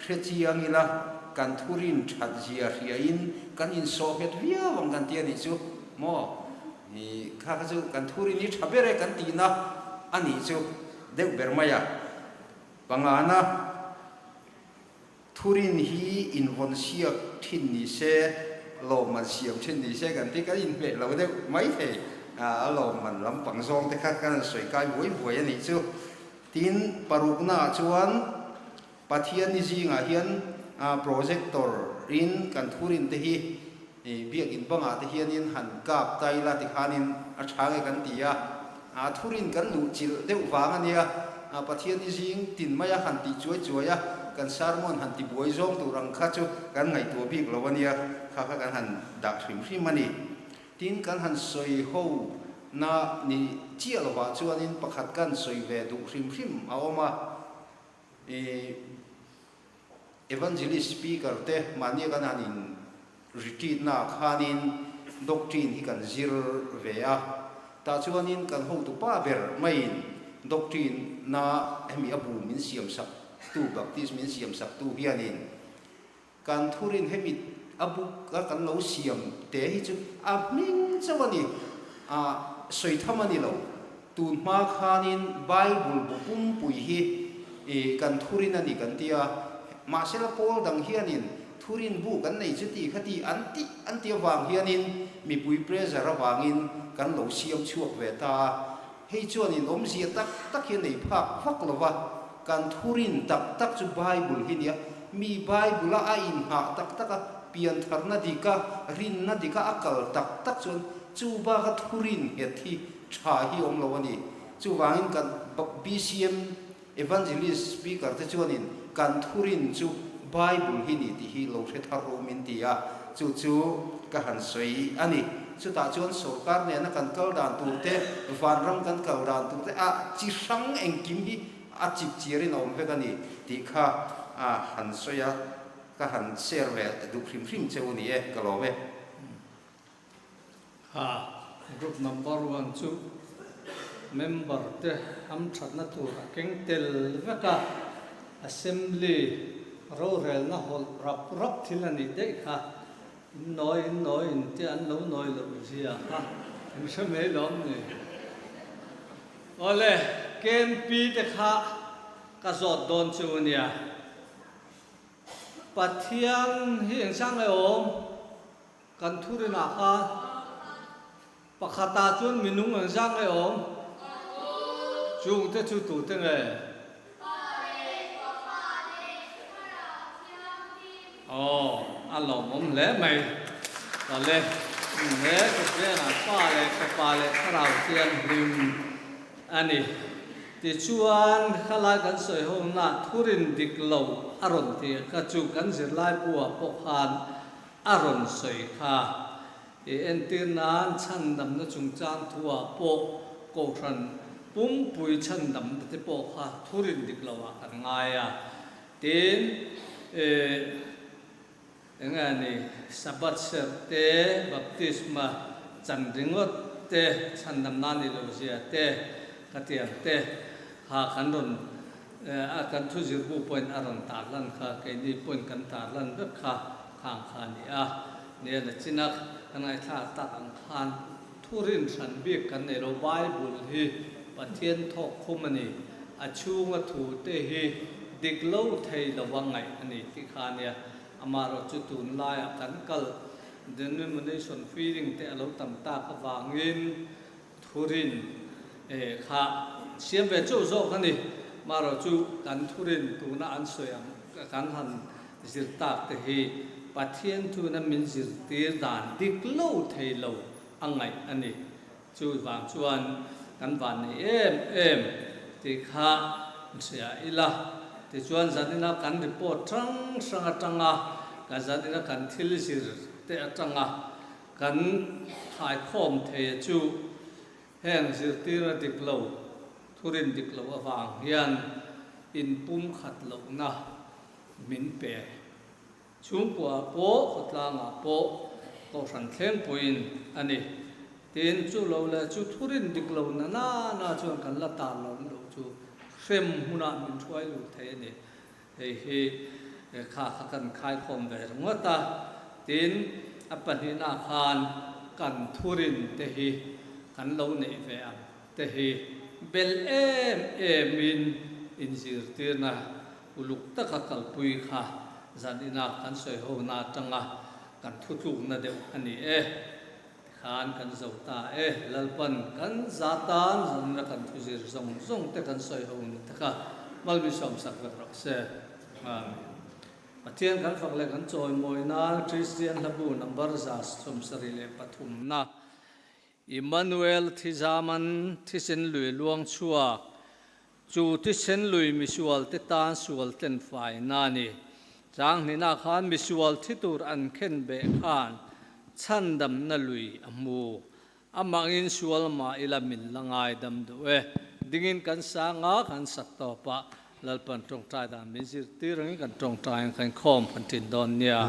hre chiang ila kan thurin that zia hriain kan insawh nghet viau ang kan ti a nih chu maw? I kha kha chu kan thurin hi tha ber e kan tihna a nih chu deuh ber mai a. Pangana, Thurin hi invawn siak thin ni se, lawmman siam thin ni se kan ti kan inhmeh lo deuh mai thei. A lawmman lampang zawng te kha kan han sawi kai buai buai a nih chu. Tin, paruknaah chuan Pathian ni zingah hian projector in kan thurin te hi biakin bangah te hianin han kap ta ila tikhanin a tha nge kan ti a. Thurin kan luh chilh deuh vang a nia, Pathian i zing tin mai a han tih chuai chuai a, kan sermon han ti buai zawng tur ang kha chu kan ngaihtuah bik lo a nia, kha kha kan han dah hrim hrim a ni. Tin, kan han sawi ho na ni chiah lovah chuanin pakhat kan sawi ve duh hrim hrim a awm a, i Evangelist speaker te mahnia kan han in retreat na ah khanin doctrine hi kan zir ve a, tah chuanin kan hotu pa ber maiin doctrine na hemi a bu min siam sak tu Baptist min siam sak tu hianin kan thurin hemi a book a kan lo siam te hi chu a hming chauh a ni, a sawi tham a ni lo. Tun hma khanin Bible bu pumpui hi kan thurin a ni kan ti a, mahsela pawl dang hianin thurin bu kan nei chu ti kha ti an tih an ti avang hianin mipui pressure avangin kan lo siam chhuak ve ta a, hei chuanin awmzia tak tak hi a nei phak vak lo va, kan thurin tak tak chu Bible hi nia, mi Bible-a a inghah tak tak a, piantharna dika rinna dika a kal tak tak chuan chu baka thurin nghet hi Tha hi awm lo a ni. Chuvangin kan BCM Evangelist Speaker te chuanin kan thurin chu Bible hi ni tih hi lo hre thar ru min ti a, chu chu ka han sawi a ni. Chutah chuan sorkar nena kan kal dan tur te, vanram kan kal dan tur te a chi hrang engkim hi a chip chiarin a awm vek a ni tih kha a han sawi a, ka han share ve duh hrim hrim che u ni e, ka lawm e. Ha, group number one chu member te hamthatna tur a keng tel vek a, assembly rorelna hawlh rap rap thil a nih daih kha, in nawi in nawi in te an lo nawi loh zia kha in hre mai lawm ni. Awle, KNP te kha ka zawt dawn chu a nia. Pathian hi engchang nge awm? Kan thurinah khan pakhatah chuan minung an zang nge awm? Chungte chu tute nge? Aw, a lawmawm hle mai. Awle, he Pathianah Pa leh Fapa leh Thlarau Thianghlim a ni. Tichuan, khalai kan sawi hona thurin dik lo a rawn tih kha chu kan zirlaibu ah pawh khan a rawn sawi kha. I entir nan chhandamna chungchang thuah pawh Kohhran pumpui chhandamna te pawh kha thurin dik loah kan ngai a. Tin, eng nge ni, Sabbath serh te, baptisma chan ringawt te, chhandamna ni lo zia te, khatiang te kha kan rawn a kan thu zirbu pawhin a rawn tarlan kha, keini pawhin kan tarlan vek kha khang kha a ni a. Nia la china kan ngaihthlak tak ang khan thu rin hran bik kan nei lo, Bible hi Pathian thawk khum a ni, a chhunga thu te hi dik lo thei lova ngaih a ni tih kha a nia. Amaherawhchu chu tunlaiah kan kal denomination feeling te a lo tam tak avangin Thurin kha siam ve chauh zawk a ni. Marawh chu kan thurin tuna an sawi ang kan han zir tak te hi Pathian thuna min zirtir dan dik lo thei lo a ngaih a ni. Chuvang chuan kan van nei em em tih kha hria ila. Tichuan zanina kan report hrang hrang atanga kan zanina kan thil zir te atanga Kan khaikhawm thei a chu heng zirtira dik lo, thurin dik lo avang hian inpumkhat lohna min pe. Chhungkuaah pawh, khawtlangah pawh Kohhran thlengpuiin a ni. Tin, chu lo leh chu thurin dik lo na na na chuan kan la tar lo loh chu hrem hmunah min hruai lut thei a ni. Hei hi kha kha kan khaikhawm ve ringawt a, tin a pahnihna khan kan thurin te hi kan lo neih ve ang te hi bel em emin inzirtirna uluk taka kalpui kha zanina kan sawihona atanga kan thutlukna deuh a ni e. Tikhan kan zo ta e, Lalpan kan za tan zanna kan thuzir zawng zawng te kan sawi ho ni taka malmi sawmsak vek rawh se. Amen. Pathian kan fak leh kan chawimawi nan Kristian hlabu number 73 na Immanuel thizaman thisen lui luang chhuak Chu thisen lui misual te tan sual tlen fai na ni. Chang hnihna khan misual thi tur an khen beh khan chhandamna lui a hmu. Amangin sual mah ila min la ngai dam duh e. Dingin kan sang a, kan sak tawp a, Lalpan tawngtai dan min zirtir angin kan tawngtai ang kan khawm kan tin dawn nia.